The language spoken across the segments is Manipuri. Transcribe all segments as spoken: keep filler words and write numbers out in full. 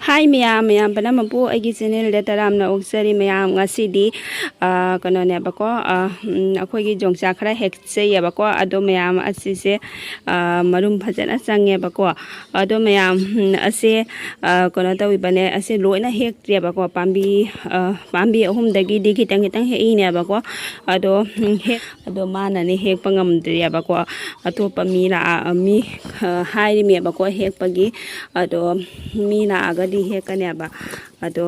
ꯍꯥꯏ ꯃꯌꯥꯝ, ꯃꯌꯥꯝ ꯄꯨꯝꯅꯃꯛꯄꯨ ꯑꯩꯒꯤ ꯆꯦꯅꯦꯜꯗ ꯇꯔꯥꯝꯅ ꯑꯣꯛꯆꯔꯤ꯫ ꯃꯌꯥꯝ, ꯉꯁꯤꯗꯤ, ꯑ, ꯀꯩꯅꯣꯅꯦꯕꯀꯣ, ꯑ, ꯎꯝ, ꯑꯩꯈꯣꯏꯒꯤ ꯌꯣꯡꯆꯥꯛ ꯈꯔ ꯍꯦꯛꯆꯩꯌꯦꯕꯀꯣ꯫ ꯑꯗꯣ ꯃꯌꯥꯝ ꯑꯁꯤꯁꯦ, ꯑ, ꯃꯔꯨꯝ ꯐꯖꯅ ꯆꯪꯉꯦꯕꯀꯣ꯫ ꯑꯗꯣ ꯃꯌꯥꯝ, ꯎꯝ, ꯑꯁꯦ, ꯑ, ꯀꯩꯅꯣ ꯇꯧꯕꯅꯦ, ꯑꯁꯦ ꯂꯣꯏꯅ ꯍꯦꯛꯇ꯭ꯔꯦꯕꯀꯣ꯫ ꯄꯥꯝꯕꯤ, ꯑ, ꯄꯥꯝꯕꯤ ꯑꯍꯨꯝꯗꯒꯤꯗꯤ ꯈꯤꯇꯪ ꯈꯤꯇꯪ ꯍꯦꯛꯏꯅꯦꯕꯀꯣ꯫ ꯑꯗꯣ, ꯎꯝ, ꯍꯦꯛ-, ꯑꯗꯣ ꯃꯥꯅꯅꯦ ꯍꯦꯛꯄ ꯉꯝꯗ꯭ꯔꯦꯕꯀꯣ꯫ ꯑꯇꯣꯞꯄ ꯃꯤ ꯂꯥꯛꯑ-, ꯃꯤ, ꯑ, ꯍꯥꯏꯔꯤꯃꯦꯕꯀꯣ ꯍꯦꯛꯄꯒꯤ꯫ ꯑꯗꯣ ꯃꯤ ꯂꯥꯛꯑꯒꯗꯤ ꯍꯦꯛꯀꯅꯦꯕ꯫ ꯑꯗꯣ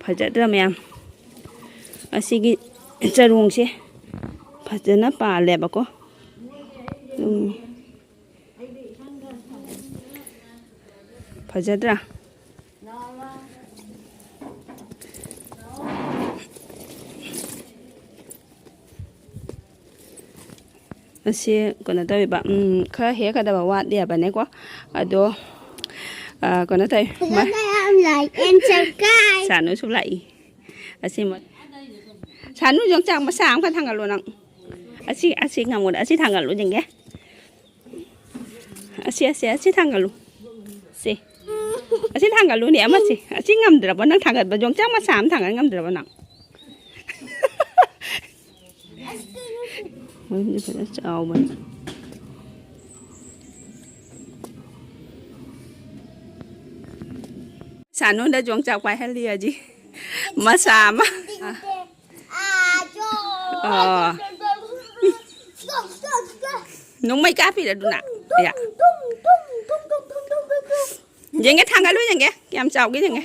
ꯐꯖꯗ꯭ꯔꯥ ꯃꯌꯥꯝ? ꯑꯁꯤꯒꯤ ꯆꯔꯣꯡꯁꯦ ꯐꯖꯅ ꯄꯥꯜꯂꯦꯕꯀꯣ꯫ ꯎꯝ꯫ ꯐꯖꯗ꯭ꯔꯥ? ꯑꯁꯤ ꯀꯩꯅꯣ ꯇꯧꯋꯦꯕ, ꯎꯝ, ꯈꯔ ꯍꯦꯛꯀꯗꯕ ꯋꯥꯠꯂꯤꯕꯅꯦꯀꯣ꯫ ꯑꯗꯣ, ꯑ, ꯀꯩꯅꯣ ꯇꯧꯋꯦ, ꯃ-, ꯌꯥꯝ like and subscribe꯫ ꯁꯥꯅꯨꯁꯨ ꯂꯥꯛꯏ꯫ ꯑꯁꯤ ꯃ-, ꯁꯥꯅꯨ, ꯌꯣꯡꯆꯥꯛ ꯃꯆꯥ ꯑꯃꯈꯛ ꯊꯥꯡꯒꯠꯂꯣ ꯅꯪ꯫ ꯑꯁꯤ, ꯑꯁꯤ ꯉꯝꯒꯗ꯭ꯔꯥ? ꯑꯁꯤ ꯊꯥꯡꯒꯠꯂꯨ ꯌꯦꯡꯒꯦ꯫ ꯑꯁꯤ, ꯑꯁꯤ, ꯑꯁꯤ ꯊꯥꯡꯒꯠꯂꯨ꯫ ꯁꯦ꯫ ꯑꯁꯤ ꯊꯥꯡꯒꯠꯂꯨꯅꯦ, ꯑꯃꯁꯦ꯫ ꯑꯁꯤ ꯉꯝꯗ꯭ꯔꯕꯣ ꯅꯪ ꯊꯥꯡꯒꯠꯄ? ꯌꯣꯡꯆꯥꯛ ꯃꯆꯥ ꯑꯃ ꯊꯥꯡꯒꯠ ꯉꯝꯗ꯭ꯔꯕꯣ ꯅꯪ? ꯃꯔꯨꯝꯗꯤ ꯐꯖꯅ ꯆꯥꯎꯕꯅꯤ꯫ ꯁꯥꯅꯨꯗ ꯌꯣꯡꯆꯥꯛ ꯄꯥꯏꯍꯜꯂꯤ ꯍꯧꯖꯤꯛ꯫ ꯃꯆꯥ ꯑꯃ꯫ ꯑꯥ, ꯖꯣ꯫ ꯑꯣ꯫ ꯅꯣꯡꯃꯩ ꯀꯥꯞꯄꯤꯔ ꯑꯗꯨꯅ? ꯌꯥ꯫ ꯌꯦꯡꯒꯦ, ꯊꯥꯡꯒꯠꯂꯨ ꯌꯦꯡꯒꯦ꯫ ꯀꯌꯥꯝ ꯆꯥꯎꯒꯦ ꯌꯦꯡꯒꯦ꯫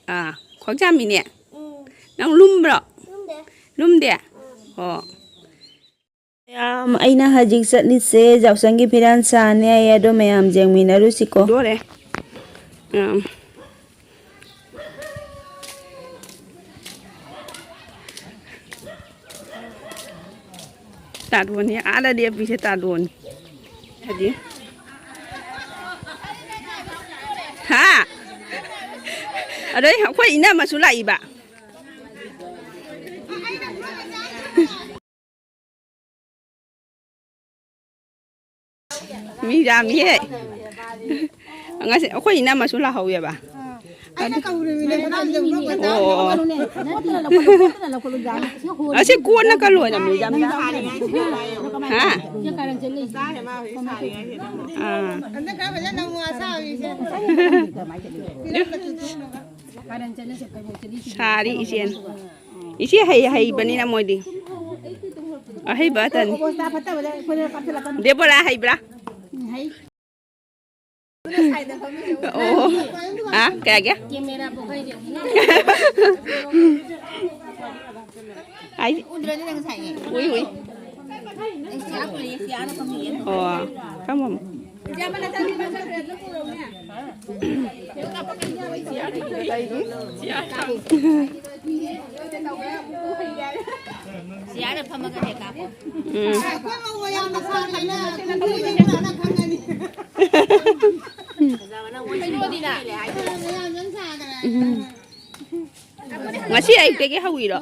ꯑꯥ, ꯈ꯭ꯋꯥꯡꯖꯥꯝꯃꯤꯅꯦ꯫ ꯎꯝ꯫ ꯅꯪ ꯂꯨꯝꯕ꯭ꯔꯣ? ꯂꯨꯝꯗꯦ꯫ ꯂꯨꯝꯗꯦ? ꯎꯝ꯫ ꯑꯣ꯫ ꯃꯌꯥꯝ, ꯑꯩꯅ ꯍꯧꯖꯤꯛ ꯆꯠꯂꯤꯁꯦ ꯌꯥꯎꯁꯪꯒꯤ ꯐꯤꯔꯥꯟ ꯁꯥꯅꯤ ꯍꯥꯏꯌꯦ, ꯑꯗꯣ ꯃꯌꯥꯝ ꯌꯦꯡꯃꯤꯟꯅꯔꯨꯁꯤꯀꯣ꯫ ꯂꯣꯏꯔꯦ꯫ ꯃꯌꯥꯝ꯫ ꯇꯥꯗꯣꯟꯅꯤ, ꯑꯥꯗ ꯂꯦꯞꯄꯤꯁꯦ ꯇꯥꯗꯣꯟꯅꯤ꯫ ꯍꯥꯏꯗꯤ? ꯍꯥ? ꯑꯗꯩ ꯑꯩꯈꯣꯏ ꯏꯅꯝꯃꯁꯨ ꯂꯥꯛꯏꯕ꯫ ꯃꯤ ꯌꯥꯝꯃꯤꯍꯦ꯫ ꯉꯁꯤ ꯑꯩꯈꯣꯏ ꯏꯅꯝꯃꯁꯨ ꯂꯥꯛꯍꯧꯋꯦꯕ꯫ ꯑꯩꯅ ꯀꯧꯔꯤꯃꯤꯅꯦ, ꯃꯇꯝꯗ ꯂꯧꯕ ꯑꯣ꯫ ꯅꯠꯇ꯭ꯔ ꯂꯧꯈꯠꯂꯨ, ꯅꯠꯇ꯭ꯔ ꯂꯧꯈꯠꯂꯨ, ꯌꯥꯅꯤ꯫ ꯑꯁꯤ ꯀꯣꯟꯅ ꯀꯜꯂꯣꯅ, ꯃꯦꯗꯥꯝꯅ꯫ ꯍꯥ? ꯑꯥ꯫ ꯍꯟꯗꯛ ꯈꯔ ꯐꯖꯅ ꯅꯧꯅ ꯁꯥꯕꯤꯁꯦ꯫ ꯁꯥꯔꯤ ꯏꯆꯦꯅ꯫ ꯏꯆꯦ ꯍꯩ, ꯍꯩꯕꯅꯤꯅ ꯃꯣꯏꯗꯤ꯫ ꯑꯍꯩꯕ ꯑꯇꯅꯤ꯫ ꯗꯦꯕꯣꯂꯥ ꯍꯩꯕ꯭ꯔꯥ? ꯑꯣ꯫ ꯑꯥ, ꯀꯌꯥꯒꯤ? ꯑꯥꯏ꯫ ꯎꯗ꯭ꯔꯗꯤ ꯅꯪ ꯉꯁꯥꯏ꯫ ꯎꯏ, ꯎꯏ꯫ ꯑꯩ ꯁꯤꯌꯥ ꯄꯨꯔꯛꯑꯦ, ꯁꯤꯌꯥꯅ ꯐꯝꯃꯤꯌꯦ꯫ ꯑꯣ, ꯐꯝꯃꯝꯃꯣ꯫ ꯁꯤꯌꯥ ꯑꯃ ꯅꯆꯥꯅꯨꯄꯤ ꯃꯁꯛ ꯐꯖꯕꯗꯣ ꯄꯨꯔꯛꯎꯅꯦ꯫ ꯁꯤꯌꯥꯗ ꯐꯝꯃꯒ ꯍꯦꯛ ꯀꯥꯞꯄꯣ꯫ ꯎꯝ꯫ ꯑꯩꯈꯣꯏ ꯃꯧ ꯃꯌꯥꯝꯅ ꯁꯥꯕꯅꯤꯅ ꯈꯪꯉꯅꯤ꯫ ꯐꯖꯕꯅ ꯃꯣꯏ ꯀꯩꯅꯣꯅꯤꯅ꯫ ꯃꯌꯥꯝ ꯂꯣꯏ ꯁꯥꯈ꯭ꯔꯦ꯫ ꯎꯝ꯫ ꯉꯁꯤ ꯑꯌꯨꯛꯇꯒꯤ ꯍꯧꯋꯤꯔꯣ?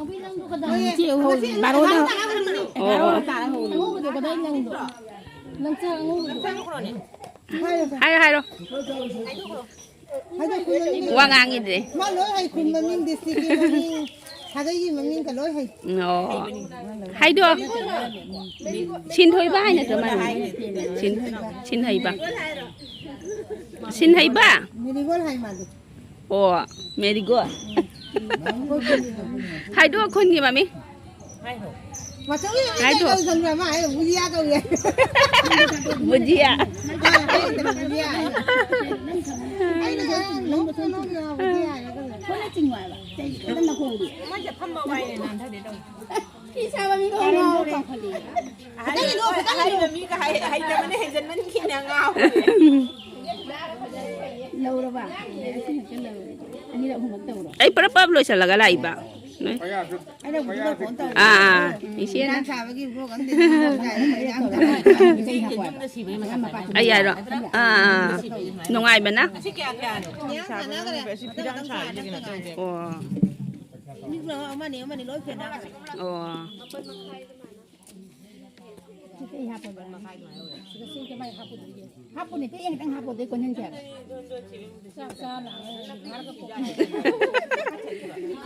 ꯉꯁꯤ ꯑꯌꯨꯛ ꯍꯧꯔꯤ꯫ ꯕꯥꯔꯣꯗ꯫ ꯑꯣ꯫ ꯕꯥꯔꯣ ꯇꯥꯔ ꯍꯧꯔꯤ꯫ ꯑꯉꯧꯕꯗꯣ ꯀꯗꯥꯏ ꯅꯪꯗꯣ? ꯂꯪꯆꯥꯛ ꯑꯉꯧꯕꯗꯣ꯫ ꯍꯥꯏꯔꯣ, ꯍꯥꯏꯔꯣ꯫ ꯍꯥꯏꯗꯣꯛꯈ꯭ꯔꯣ꯫ ꯋꯥ ꯉꯥꯡꯈꯤꯗ꯭ꯔꯦ꯫ ꯃꯥ ꯂꯣꯏ ꯍꯩ, ꯈꯨꯟ ꯃꯃꯤꯡ, district ꯀꯤ ꯃꯃꯤꯡ, ꯁꯥꯒꯩꯒꯤ ꯃꯃꯤꯡꯒ ꯂꯣꯏ ꯍꯩ꯫ ꯑꯣ꯫ ꯍꯥꯏꯗꯣ꯫ ꯁꯤꯟꯊꯣꯏꯕ ꯍꯥꯏ ꯅꯠꯇ꯭ꯔꯣ ꯃꯥ ꯃꯃꯤꯡ? ꯁꯤꯟ-, ꯁꯤꯟꯍꯩꯕ꯫ ꯁꯤꯟꯍꯩꯕ? ꯃꯦꯔꯤꯒꯣꯜ ꯍꯥꯏ ꯃꯥꯗꯤ꯫ ꯑꯣ, ꯃꯦꯔꯤꯒꯣꯜ꯫ ꯍꯥꯏꯗꯣ ꯈꯨꯟꯒꯤ ꯃꯃꯤꯡ꯫ ꯃꯆꯧꯒꯤ ꯃꯃꯤꯡ ꯍꯥꯏꯗꯣ꯫ ꯀꯩ ꯀꯧꯁꯟꯕ꯭ꯔ? ꯃꯥ ꯍꯥꯏꯗꯣ ꯕꯨꯖꯤꯌꯥ ꯀꯧꯏ꯫ ꯕꯨꯖꯤꯌꯥ꯫ ꯑꯥ, ꯑꯩꯅ ꯕꯨꯖꯤꯌꯥ ꯍꯥꯏ꯫ ꯑꯩꯅ ꯉꯔꯥꯡ ꯅꯣꯛꯇ ꯅꯣꯛꯅ ꯕꯨꯖꯤꯌꯥ ꯍꯥꯏꯔꯒ ꯂꯩ꯫ ꯃꯣꯏꯁꯦ ꯐꯝꯕ ꯋꯥꯏꯅꯦ, ꯅꯥꯟꯊꯗꯦ ꯇꯧꯏ꯫ ꯐꯤ ꯁꯥꯕ ꯃꯤꯒ ꯉꯥꯎꯔꯦ꯫ ꯀꯥꯎꯈꯠꯂꯛꯑꯦ꯫ ꯍꯩꯕ ꯃꯤꯒ ꯍꯩ-, ꯍꯩꯇꯕꯅ ꯍꯦꯟꯖꯟꯃꯟꯈꯤꯅ ꯉꯥꯎꯔꯦ꯫ ꯂꯧꯔꯕ? ꯑꯁꯤ ꯈꯛꯇ ꯂꯧꯔꯦ꯫ ꯑꯅꯤꯔꯛ ꯑꯍꯨꯝꯂꯛ ꯇꯧꯔꯣ꯫ ꯑꯩ ꯄꯨꯔꯥ ꯄꯞ ꯂꯣꯏꯁꯤꯜꯂꯒ ꯂꯥꯛꯏꯕ꯫ ꯑꯩꯅ ꯍꯧꯖꯤꯛ ꯐꯣꯟ ꯇꯧꯔꯦ꯫ ꯑꯥ, ꯑꯥ, ꯏꯆꯦꯅ꯫ ꯏꯟꯖꯥꯡ ꯆꯥꯕꯒꯤ ꯕ꯭ꯂꯣꯛ ꯑꯃꯗꯤ ꯌꯥꯝ ꯇꯧꯔꯦ꯫ ꯑꯩ ꯍꯥꯏꯔꯣ? ꯑꯥ, ꯑꯥ, ꯑꯥ꯫ ꯅꯨꯡꯉꯥꯏꯕꯅ? ꯏꯟꯖꯥꯡ ꯆꯥꯅꯈ꯭ꯔꯦ꯫ ꯑꯣ꯫ ꯃꯤ ꯄꯨꯂꯞ ꯑꯃꯅꯤ, ꯑꯃꯅꯤ ꯂꯣꯏ ꯐꯦꯟꯅꯈ꯭ꯔꯦ꯫ ꯑꯣ꯫ ꯑꯩ ꯍꯥꯞꯄꯣꯏ꯫ ꯁꯤꯗ ꯁꯤ ꯀꯃꯥꯏꯅ ꯍꯥꯞꯄꯨꯗꯣꯏꯒꯦ? ꯍꯥꯞꯄꯨꯅꯦ, ꯄꯤꯛꯑꯦ ꯈꯤꯇꯪ ꯍꯥꯞꯄꯣ, ꯑꯗꯩ ꯀꯣꯟꯁꯤꯟꯁꯦ ꯍꯥꯏꯕ꯫ ꯆꯥꯛ ꯆꯥ ꯂꯥꯛꯑꯦ, ꯉꯥꯏꯍꯥꯛꯀ ꯄꯣꯛ-꯫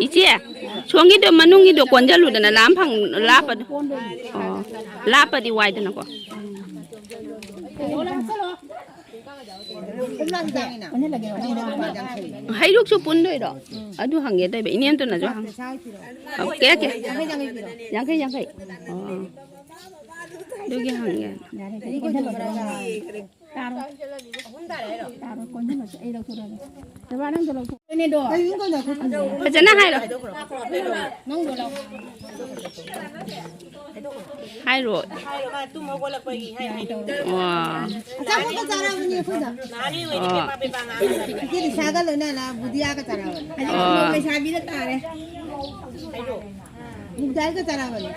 ꯏꯆꯦ, ꯁꯣꯝꯒꯤꯗꯣ ꯃꯅꯨꯡꯒꯤꯗꯣ ꯀꯣꯟꯁꯤꯜꯂꯨꯗꯅ, ꯂꯥꯝ ꯐꯪ-, ꯂꯥꯞꯄꯗꯣ꯫ ꯑꯣ, ꯂꯥꯞꯄꯗꯤ ꯋꯥꯏꯗꯅꯀꯣ꯫ ꯆꯠꯂꯣ, ꯂꯥꯛꯑꯣ, ꯆꯠꯂꯣ꯫ ꯍꯩꯔꯨꯛꯁꯨ ꯄꯨꯟꯗꯣꯏꯔꯣ? ꯑꯗꯨ ꯍꯪꯒꯦ ꯇꯧꯕ, ꯏꯅꯦꯝꯇꯣꯟꯅꯁꯨ ꯍꯪ-, ꯀꯌꯥ, ꯀꯌꯥ? ꯌꯥꯡꯈꯩ, ꯌꯥꯡꯈꯩ꯫ ꯑꯣ, ꯑꯣ꯫ ꯑꯗꯨꯒꯤ ꯍꯪꯒꯦ꯫ ꯌꯥꯔꯦ, ꯀꯩꯅꯣ ꯇꯥꯔꯣ꯫ ꯇꯥꯔꯣ, ꯀꯣꯟꯁꯤꯜꯂꯁꯤ, ꯑꯩ ꯂꯧꯊꯣꯔꯛꯑꯒꯦ꯫ ꯕꯕꯥ, ꯅꯪꯁꯨ ꯂꯧꯊꯣꯛ-꯫ ꯐꯖꯅ ꯍꯥꯏꯔꯣ꯫ ꯅꯪꯗꯣ ꯂꯧ꯫ ꯍꯥꯏꯔꯣ꯫ ꯍꯥꯏꯔꯣ, ꯃꯥ ꯇꯨꯝ ꯍꯧꯒꯠꯂꯛꯄꯒꯤ ꯍꯥꯏ ꯍꯥꯏꯅꯧ꯫ ꯑꯣ꯫ ꯑꯆꯥꯄꯣꯠꯀ ꯆꯥꯔꯛꯑꯕꯅꯤ ꯑꯩꯈꯣꯏꯗ꯫ ꯅꯍꯥꯟ ꯑꯣꯏꯗꯤ ꯑꯣ꯫ ꯄꯦꯄꯥ ꯄꯦꯄꯥ ꯉꯥꯡꯉꯒ꯫ ꯏꯆꯦ ꯂꯤꯁꯥꯒ ꯂꯣꯏꯅꯅ ꯕꯨꯗꯤꯌꯥꯒ ꯆꯥꯔꯛꯑꯕꯅꯤ꯫ ꯑꯣ꯫ ꯂꯩꯁꯥꯕꯤꯗ ꯇꯥꯔꯦ꯫ ꯃꯨꯛꯗꯥꯏꯒ ꯆꯥꯔꯛꯑꯕꯅꯤ꯫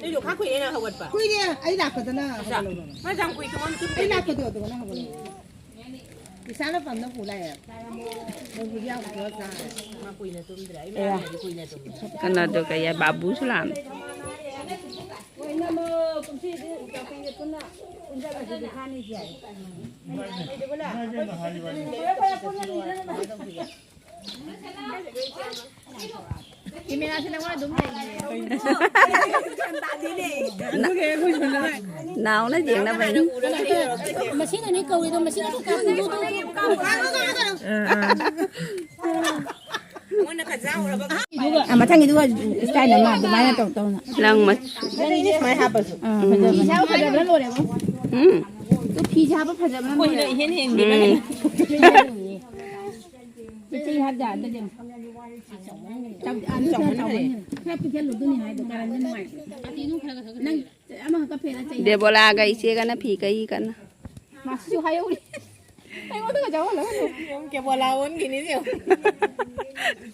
ꯅꯣꯏꯁꯨ ꯈꯥ ꯀꯨꯏꯔꯦꯅ ꯍꯧꯒꯠꯄ꯫ ꯀꯨꯏꯔꯦ, ꯑꯩ ꯂꯥꯛꯄꯗꯅ ꯍꯧꯒꯠꯂꯛꯑꯕꯅꯤ꯫ ꯃꯥ ꯌꯥꯝ ꯀꯨꯏ ꯇꯨꯝꯃꯝ-, ꯇꯨꯝꯗꯦ꯫ ꯑꯩ ꯂꯥꯛꯄꯗꯣ ꯑꯗꯨꯒꯅ ꯍꯧꯒꯠꯂꯛꯑꯕꯅꯤ꯫ ꯏꯁꯥꯅ ꯄꯝꯅ ꯄꯨ ꯂꯥꯛꯑꯦ꯫ ꯃꯣꯏ ꯕꯨꯗꯤꯌꯥ ꯄꯨꯊꯣꯛꯑ ꯆꯥꯔꯦ꯫ ꯃꯥ ꯀꯨꯏꯅ ꯇꯨꯝꯗ꯭ꯔꯦ꯫ ꯑꯩ ꯃꯌꯥꯝꯅꯗꯤ ꯀꯨꯏꯅ ꯇꯨꯝꯃꯦ꯫ ꯀꯩꯅꯣꯗꯣ ꯀꯩ ꯍꯥꯏ, ꯕꯥꯕꯨꯁꯨ ꯂꯥꯛꯑꯝꯃꯦ꯫ ꯀꯦꯃꯦꯔꯥꯁꯦ ꯅꯪꯉꯣꯟꯗ ꯑꯗꯨꯝ ꯂꯩꯌꯦ꯫ ꯅꯥꯎꯅ ꯌꯦꯡꯅꯕꯅꯤ꯫ ꯃꯁꯤꯅꯅꯦ ꯀꯧꯔꯤꯗꯣ, ꯃꯁꯤꯅ ꯀꯥꯞꯄꯤꯗꯣ꯫ ꯑ, ꯃꯊꯪꯒꯤꯗꯨꯒ style ꯑꯃ ꯑꯗꯨꯃꯥꯏꯅ ꯇꯧ ꯇꯧꯅ꯫ ꯂꯪ ꯃꯆꯨ꯫ ꯁꯨꯃꯥꯏꯅ ꯍꯥꯞꯄꯁꯨ꯫ ꯑ, ꯐꯖꯕꯅꯦ꯫ ꯐꯤꯁꯦ ꯍꯥꯞꯄ ꯐꯖꯕꯅ ꯂꯣꯏꯔꯦꯕꯣ꯫ ꯎꯝ꯫ ꯑꯗꯨ ꯐꯤꯁꯦ ꯍꯥꯞꯄ ꯐꯖꯕꯅ ꯃꯣꯏꯅ ꯂꯣꯏꯔꯦ꯫ ꯏꯍꯦꯟ ꯍꯦꯟꯈꯤꯕ ꯎꯝ꯫ ꯀꯩꯅꯣ꯫ ꯆꯤꯆꯤ ꯍꯥꯞ ꯌꯥꯗ꯭ꯔꯦ꯫ ꯆꯥꯎ-, ꯑꯗꯨ ꯈꯔ ꯆꯥꯎꯃꯟꯈ꯭ꯔꯦ꯫ ꯈꯔ ꯄꯤꯛꯁꯜꯂꯨ, ꯑꯗꯨꯅꯤ ꯍꯥꯏꯗꯣ, ꯀꯥꯔꯟꯗꯤ ꯅꯨꯡꯉꯥꯏꯇꯦ꯫ ꯅꯪ ꯑꯃꯈꯛꯇ ꯐꯦꯟꯅ ꯆꯩ꯫ ꯗꯦꯕꯣꯂꯥꯒ ꯏꯆꯦꯒꯅ ꯐꯤ ꯀꯩ ꯀꯟꯅ꯫ ꯃꯥꯁꯨ ꯍꯥꯏꯍꯧꯔꯤ꯫ ꯑꯩꯉꯣꯟꯗꯒ ꯌꯥꯎꯍꯜꯂꯒꯅꯨ꯫ ꯀꯦꯕꯣꯂꯥ ꯑꯣꯟꯈꯤꯅꯤ ꯆꯦ꯫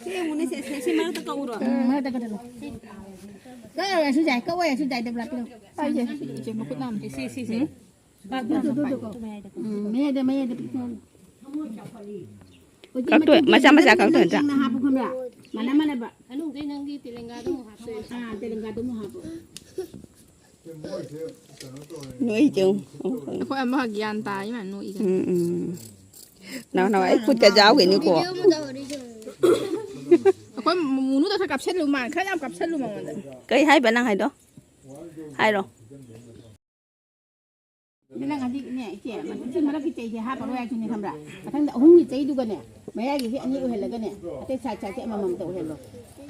ꯁꯤ ꯌꯦꯡꯉꯨꯅꯦ ꯁꯦ, ꯁꯦ, ꯁꯤ ꯃꯔꯛꯇ ꯀꯛꯎꯔꯣ? ꯎꯝ, ꯃꯔꯛꯇ ꯀꯛꯊꯠꯂꯣ꯫ ꯀꯛꯑꯣꯏꯁꯨ ꯌꯥꯏ, ꯀꯛꯑꯣꯏꯁꯨ ꯌꯥꯏ, ꯗꯦꯕꯣꯂꯥ ꯄꯤꯔꯛꯑꯣ꯫ ꯁꯤ, ꯁꯤ, ꯁꯤ, ꯁꯤ, ꯃꯈꯨꯠ ꯅꯥꯝꯃ꯫ ꯁꯤ, ꯁꯤ, ꯁꯤ, ꯁꯤ꯫ ꯎꯝ꯫ ꯎꯝ, ꯃꯌꯥꯏꯗ, ꯃꯌꯥꯏꯗ ꯄꯤꯊꯣꯛꯑꯣ꯫ ꯍꯧꯖꯤꯛ ꯀꯛꯇꯣꯏ-, ꯃꯆꯤꯟ ꯃꯆꯥ ꯃꯆꯥ ꯃꯆꯤꯟ ꯀꯛꯇꯣꯏ ꯅꯠꯇ꯭ꯔꯥ? ꯅꯪꯅ ꯍꯥꯞꯄꯨ ꯈꯪꯕ꯭ꯔꯥ? ꯃꯥꯟꯅ ꯃꯥꯟꯅꯕ꯫ ꯃꯅꯨꯡꯗꯩ ꯅꯪꯒꯤ ꯇꯦꯂꯪꯒꯥꯗꯣ ꯑꯃꯨꯛ ꯍꯥꯞꯇꯣꯏꯅꯦ꯫ ꯑꯥ, ꯇꯦꯂꯪꯒꯥꯗꯣ ꯑꯃꯨꯛ ꯍꯥꯞꯄꯣ꯫ ꯅꯣꯏ ꯆꯦ꯫ ꯑꯩꯈꯣꯏ ꯑꯃ ꯒ꯭ꯌꯥꯟ ꯇꯥꯏ ꯃꯥ ꯅꯣꯛꯏꯒ꯫ ꯎꯝ, ꯎꯝ꯫ ꯅꯥꯎ, ꯅꯥꯎ, ꯑꯩ ꯈꯨꯠꯀ ꯌꯥꯎꯈꯤꯅꯤꯀꯣ꯫ ꯑꯩꯈꯣꯏ ꯃꯨꯅꯨꯗ ꯈꯔ ꯀꯥꯞꯁꯤꯜꯂꯨ ꯃꯥ, ꯈꯔ ꯌꯥꯝ ꯀꯥꯞꯁꯤꯜꯂꯨ ꯃꯉꯣꯟꯗ꯫ ꯀꯩ ꯍꯥꯏꯕ ꯅꯪ ꯍꯥꯏꯗꯣ? ꯍꯥꯏꯔꯣ꯫ ꯅꯪ ꯍꯧꯖꯤꯛꯅꯦ, ꯏꯆꯦ, ꯁꯤ ꯃꯔꯛꯀꯤ ꯆꯩꯁꯦ ꯍꯥꯞꯄꯔꯣꯏ ꯍꯥꯏꯁꯤꯅꯦ, ꯈꯪꯕ꯭ꯔꯥ? ꯃꯊꯪꯗ ꯑꯍꯨꯝꯒꯤ ꯆꯩꯗꯨꯒꯅꯦ, ꯃꯌꯥꯏꯒꯤꯁꯦ ꯑꯅꯤ ꯑꯣꯏꯍꯜꯂꯒꯅꯦ, ꯑꯇꯩ ꯁꯥꯏꯠ ꯁꯥꯏꯠꯁꯦ ꯑꯃꯃꯝꯇ ꯑꯣꯏꯍꯜꯂꯣ꯫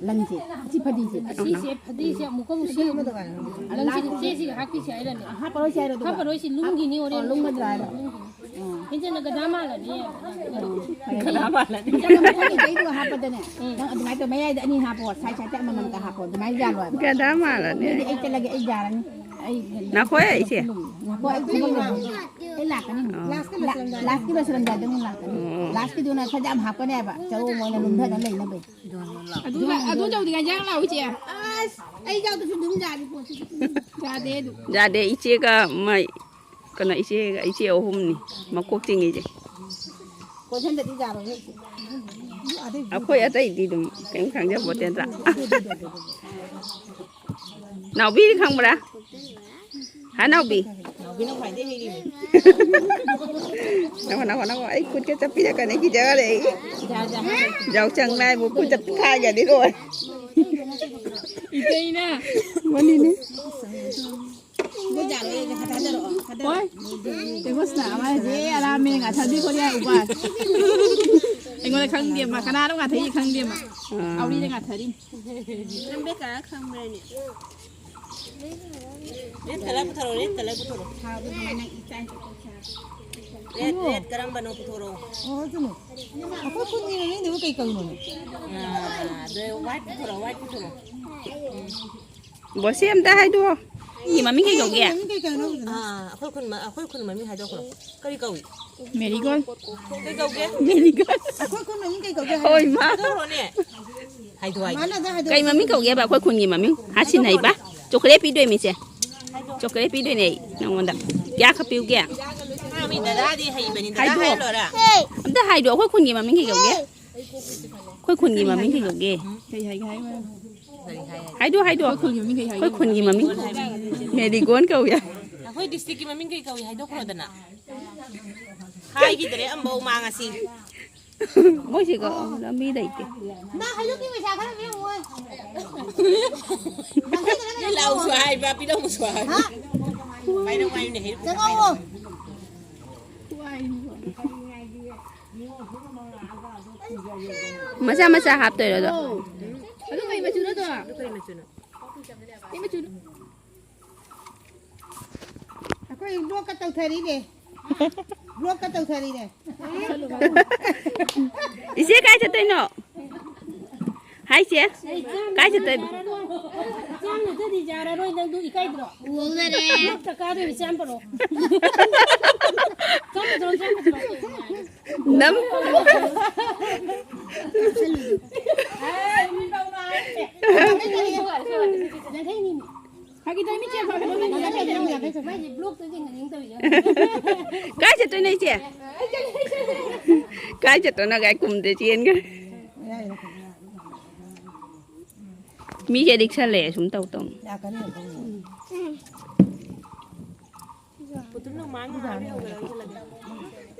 ꯂꯪꯁꯦ, ꯑꯁꯤ ꯐꯗꯤꯁꯦ꯫ ꯑꯁꯤꯁꯦ, ꯐꯗꯤꯁꯦ ꯑꯃꯨꯛꯀ ꯑꯃꯨꯛ ꯁꯦꯝꯃꯨ꯫ ꯂꯪꯁꯦ ꯆꯦꯁꯤꯒ ꯍꯥꯞꯈꯤꯁꯦ ꯍꯥꯏꯔꯅꯦ꯫ ꯍꯥꯞꯄꯔꯣꯏꯁꯦ ꯍꯥꯏꯔꯣ ꯑꯗꯨꯒ? ꯍꯥꯞꯄꯔꯣꯏꯁꯦ, ꯂꯨꯝꯒꯤꯅꯤ ꯑꯣ, ꯍꯣꯔꯦꯟ꯫ ꯂꯨꯝꯒꯗ꯭ꯔꯥ ꯍꯥꯏꯔꯣ? ꯎꯝ꯫ ꯍꯦꯟꯖꯟꯅ ꯒꯗꯥ ꯃꯥꯜꯂꯅꯤ꯫ ꯎꯝ, ꯐꯔꯦ꯫ ꯒꯗꯥ ꯃꯥꯜꯂꯅꯤ꯫ ꯃꯊꯪꯒꯤ ꯆꯩꯗꯨꯒ ꯍꯥꯞꯄꯗꯅꯦ, ꯎꯝ꯫ ꯅꯪ ꯑꯗꯨꯃꯥꯏꯅ ꯇꯧ, ꯃꯌꯥꯏꯗ ꯑꯅꯤ ꯍꯥꯞꯄꯣ, ꯁꯥꯏꯠ ꯁꯥꯏꯠꯇ ꯑꯃꯃꯝꯇ ꯍꯥꯞꯄꯣ, ꯑꯗꯨꯃꯥꯏꯅ ꯌꯥꯜꯂꯣ ꯍꯥꯏꯕ꯫ ꯒꯗꯥ ꯃꯥꯜꯂꯅꯤ꯫ ꯑꯗꯨꯗꯤ ꯑꯩ ꯆꯠꯂꯒꯦ, ꯑꯩ ꯌꯥꯔꯅꯤ꯫ ꯑꯩ ꯅꯈꯣꯏ ꯏꯆꯦ? ꯉꯥꯏꯈꯣ, ꯑꯩ ꯊꯕꯛ ꯂꯩ꯫ ꯑꯩ ꯂꯥꯛꯀꯅꯤ꯫ ꯑꯥ꯫ ꯂꯥꯁꯀꯤ ꯂꯣꯏꯁꯤꯜꯂꯝꯗꯥꯏꯗ꯫ ꯂꯥꯁꯀꯤ ꯂꯣꯏꯁꯤꯜꯂꯝꯗꯥꯏꯗ ꯑꯃꯨꯛ ꯂꯥꯛꯀꯅꯤ꯫ ꯎꯝ꯫ ꯂꯥꯁꯀꯤꯗꯨꯅ ꯈꯔ ꯌꯥꯝ ꯍꯥꯞꯀꯅꯦꯕ, ꯆꯔꯣꯡ ꯑꯣꯏꯅ ꯂꯨꯝꯊꯅ ꯂꯩꯅꯕ꯫ ꯑꯗꯨ ꯂ-, ꯑꯗꯨ ꯇꯧꯗ꯭ꯔꯤꯉꯩ ꯏꯟꯖꯥꯡ ꯂꯥꯛꯑꯣ, ꯏꯆꯦ꯫ ꯑꯁ, ꯑꯩ ꯌꯥꯎꯗꯁꯨ ꯑꯗꯨꯝ ꯌꯥꯔꯤ ꯄꯣꯠꯁꯤꯗꯤ꯫ ꯌꯥꯗꯦ ꯑꯗꯨ꯫ ꯌꯥꯗꯦ, ꯏꯆꯦꯒ ꯃꯥꯏ, ꯀꯩꯅꯣ, ꯏꯆꯦꯒ, ꯏꯆꯦ ꯑꯍꯨꯝꯅꯤ ꯃꯀꯣꯛ ꯆꯤꯡꯉꯤꯁꯦ꯫ ꯀꯣꯟꯁꯦꯟꯗꯗꯤ ꯌꯥꯔꯣꯏꯍꯦ, ꯏꯆꯦ꯫ ꯑꯩꯈꯣꯏ ꯑꯇꯩꯗꯤ ꯑꯗꯨꯝ ꯀꯔꯤꯝ ꯈꯪꯖꯄꯣꯠꯇꯦ ꯅꯠꯇ꯭ꯔꯥ? ꯅꯥꯎꯕꯤꯗꯤ ꯈꯪꯕ꯭ꯔꯥ? ꯍꯥ, ꯅꯥꯎꯕꯤ? ꯅꯥꯎꯕꯤꯅ ꯈ꯭ꯋꯥꯏꯗꯩ ꯍꯩꯔꯤꯅꯦ꯫ ꯅꯪꯉꯣ, ꯅꯪꯉꯣ, ꯅꯪꯉꯣ, ꯑꯩ ꯈꯨꯠꯀ ꯆꯞꯄꯤꯔꯛꯀꯅꯤ, ꯀꯤꯖꯔꯦ ꯑꯩ꯫ ꯌꯥ, ꯌꯥ, ꯍꯥꯏꯔꯣ, ꯏꯆꯦ꯫ ꯌꯥꯎꯁꯪ ꯂꯥꯏꯕꯨ ꯈꯨꯠ ꯆꯞꯄꯤ ꯈꯥꯏꯒꯗꯤ ꯂꯣꯏꯔꯦ꯫ ꯏꯇꯩꯅ꯫ ꯃꯅꯤꯅꯦ꯫ ꯍꯣꯏ꯫ ꯇꯦꯡꯀꯣꯠꯁꯤꯅ ꯑꯃ ꯍꯧꯖꯤꯛ ꯑꯔꯥꯝꯃꯦ ꯉꯥꯊꯕꯤ ꯈꯣꯠꯂꯤ ꯍꯥꯏ ꯎꯕ꯫ ꯑꯩꯉꯣꯟꯗ ꯈꯪꯗꯦ ꯃꯥ, ꯀꯅꯥꯅꯣ ꯉꯥꯊꯩ ꯈꯪꯗꯦ ꯃꯥ꯫ ꯑꯥ꯫ ꯑꯧꯔꯤꯗ ꯉꯥꯊꯔꯤ꯫ ꯅꯪ ꯕꯦꯛ ꯀꯌꯥ ꯈꯪꯕ꯭ꯔꯅꯦ? Red colour ꯄꯨꯊꯣꯔꯛꯑꯣ, red colour ꯄꯨꯊꯣꯔꯛꯑꯣ꯫ ꯊꯥꯎꯗꯣ ꯑꯗꯨꯃꯥꯏꯅ ꯏꯆꯥꯏ ꯆꯥꯏ ꯆꯥꯏ꯫ Red, red ꯀꯔꯝꯕꯅꯣ ꯄꯨꯊꯣꯔꯛꯑꯣ꯫ ꯑꯣ, ꯑꯗꯨꯅꯦ꯫ ꯑꯩꯈꯣꯏ ꯈꯨꯟꯒꯤ ꯃꯃꯤꯡꯗꯨꯕꯨ ꯀꯩ ꯀꯧꯔꯤꯅꯣꯅꯦ? ꯑꯥ, ꯑꯗꯨ white ꯄꯨꯊꯣꯔꯛꯑꯣ, white ꯄꯨꯊꯣꯔꯛꯑꯣ꯫ ꯕꯣꯁꯤ ꯑꯝꯇ ꯍꯥꯏꯗꯣꯛꯑꯣ꯫ ꯃꯤꯒꯤ ꯃꯃꯤꯡ ꯀꯩ ꯀꯧꯒꯦ? ꯃꯃꯤꯡ ꯀꯩ ꯀꯧꯔꯤꯅꯣ ꯍꯧꯖꯤꯛ? ꯑꯥ, ꯑꯩꯈꯣꯏ ꯈꯨꯟ ꯃ-, ꯑꯩꯈꯣꯏ ꯈꯨꯟ ꯃꯃꯤꯡ ꯍꯥꯏꯗꯣꯛꯈ꯭ꯔꯣ꯫ ꯀꯔꯤ ꯀꯧꯏ? ꯃꯦꯔꯤꯒꯣꯜ꯫ ꯀꯩ ꯀꯧꯒꯦ? ꯃꯦꯔꯤꯒꯣꯜ꯫ ꯑꯩꯈꯣꯏ ꯈꯨꯟ ꯃꯃꯤꯡ ꯀꯩ ꯀꯧꯒꯦ ꯍꯥꯏꯔꯣ? ꯍꯣꯏ, ꯃꯥ꯫ ꯍꯥꯏꯗꯣꯛꯈ꯭ꯔꯣꯅꯦ꯫ ꯍꯥꯏꯗꯣꯛ, ꯍꯥꯏꯗꯣꯛ꯫ ꯃꯥꯅ ꯑꯗꯨ ꯍꯥꯏꯗꯣꯛ꯫ ꯀꯩ ꯃꯃꯤꯡ ꯀꯧꯒꯦꯕ ꯑꯩꯈꯣꯏ ꯈꯨꯟꯒꯤ ꯃꯃꯤꯡ? ꯍꯥ, ꯁꯤꯟ ꯍꯩꯕ? ꯍꯥꯏꯗꯣꯛꯈ꯭ꯔꯣꯅꯦ꯫ Chocolate ꯄꯤꯗꯣꯏꯃꯤꯁꯦ꯫ ꯍꯥꯏꯗꯣꯛ꯫ Chocolate ꯄꯤꯗꯣꯏꯅꯦ ꯑꯩ ꯅꯉꯣꯟꯗ꯫ ꯀꯌꯥꯈꯛ ꯄꯤꯌꯨꯒꯦ? ꯃꯤ ꯗꯗꯥꯗꯤ ꯍꯩꯕꯅꯤ, ꯗꯗꯥ ꯍꯥꯏꯗꯣ꯫ ꯍꯥꯏꯔ ꯂꯣꯏꯔꯦ꯫ ꯑꯝꯇ ꯍꯥꯏꯗꯣ, ꯑꯩꯈꯣꯏ ꯈꯨꯟꯒꯤ ꯃꯃꯤꯡ ꯀꯩ ꯀꯧꯒꯦ? ꯑꯩꯈꯣꯏ ꯈꯨꯟꯒꯤ ꯃꯃꯤꯡ ꯀꯩ ꯀꯧꯒꯦ? ꯀꯩ ꯍꯥꯏꯒꯦ ꯍꯥꯏꯌꯨ꯫ ꯍꯥꯏꯗꯣ, ꯍꯥꯏꯗꯣ꯫ ꯑꯩꯈꯣꯏ ꯈꯨꯟꯒꯤ ꯃꯃꯤꯡ ꯀꯩ ꯍꯥꯏꯒꯦ? ꯑꯩꯈꯣꯏ ꯈꯨꯟꯒꯤ ꯃꯃꯤꯡ ꯃꯦꯔꯤꯒꯣꯟ ꯀꯧꯏ꯫ ꯑꯩꯈꯣꯏ district ꯀꯤ ꯃꯃꯤꯡ ꯀꯩ ꯀꯧꯏ ꯍꯥꯏꯗꯣꯛꯈ꯭ꯔꯣꯗꯅ꯫ ꯍꯥꯏꯈꯤꯗ꯭ꯔꯦ ꯑꯝꯕꯧ ꯃꯥ ꯉꯁꯤ꯫ ꯃꯣꯏꯁꯤꯒ ꯂꯝꯕꯤ ꯂꯩꯇꯦ꯫ ꯅꯪ ꯍꯩꯅꯧꯒꯤ ꯄꯩꯁꯥ ꯈꯔ ꯄꯤꯔꯝꯃꯣ꯫ ꯌꯥꯡꯈꯩ ꯈꯔ ꯄꯤꯔꯝꯃꯣ꯫ ꯂꯥꯎꯁꯨ ꯍꯥꯏꯕ, ꯄꯤꯔꯝꯃꯨꯁꯨ ꯍꯥꯏꯕ꯫ ꯍꯥ? ꯄꯥꯏꯔꯛꯑꯣ ꯍꯥꯏꯌꯨꯅꯦ, ꯍꯩꯔꯨꯛ ꯈꯤꯇ ꯆꯪꯉꯛꯑꯣ꯫ ꯄꯥꯏꯔꯛꯑꯣ꯫ ꯃꯆꯥ ꯃꯆꯥ ꯍꯥꯞꯇꯣꯏꯔꯣ ꯑꯗꯣ? ꯑꯗꯨ ꯀꯩ ꯃꯆꯨꯅꯣ ꯑꯗꯣ? ꯑꯗꯨ ꯀꯩ ꯃꯆꯨꯅꯣ? ꯀꯩ ꯃꯆꯨꯅꯣ? ꯑꯩꯈꯣꯏ vlog ꯀ ꯇꯧꯊꯔꯤꯅꯦ꯫ Vlog ꯀ ꯇꯧꯊꯔꯤꯅꯦ꯫ ꯏꯆꯦ ꯀꯥꯏ ꯆꯠꯇꯣꯏꯅꯣ? ꯍꯥꯏ ꯏꯆꯦ, ꯀꯥꯏ ꯆꯠꯇꯣꯏꯅꯣ? ꯆꯥꯝ ꯅꯠꯇ꯭ꯔꯗꯤ ꯌꯥꯔꯔꯣꯏ, ꯅꯪꯗꯨ ꯏꯀꯥꯏꯗ꯭ꯔꯣ? ꯎꯍꯧꯗꯔꯦ꯫ Vlog ꯇ ꯀꯥꯗꯣꯏꯅꯤ, ꯆꯥꯝ ꯄꯨꯔꯛꯑꯣ꯫ ꯆꯥꯝ ꯄꯨꯊꯣꯔꯛꯑꯣ, ꯆꯥꯝ ꯄꯨꯊꯣꯔꯛꯑꯣ꯫ ꯅꯝ꯫ ꯐꯥꯒꯤ ꯇꯧꯅꯤ, ꯆꯦ, ꯐꯥꯒꯤ ꯇꯧꯅꯤ꯫ ꯃꯥꯏꯁꯦ vlog ꯇ ꯌꯦꯡꯍꯟꯅꯤꯡꯗꯕꯤꯁꯦ꯫ ꯀꯥꯏ ꯆꯠꯇꯣꯏꯅꯣ ꯏꯆꯦ? ꯀꯥꯏ ꯆꯠꯇꯣꯏꯅꯣ? ꯀꯥꯏ ꯀꯨꯝꯗꯦ ꯆꯦꯟꯈ꯭ꯔꯦ꯫ ꯃꯤꯁꯦ ꯂꯤꯛꯁꯜꯂꯛꯑꯦ ꯁꯨꯝ ꯇꯧ ꯇꯧꯅ꯫ ꯄꯨꯇꯨꯝꯅ ꯃꯥꯡ ꯉꯥꯡꯉꯦ ꯍꯧꯒꯠꯂꯒ ꯆꯠꯂꯒꯦ꯫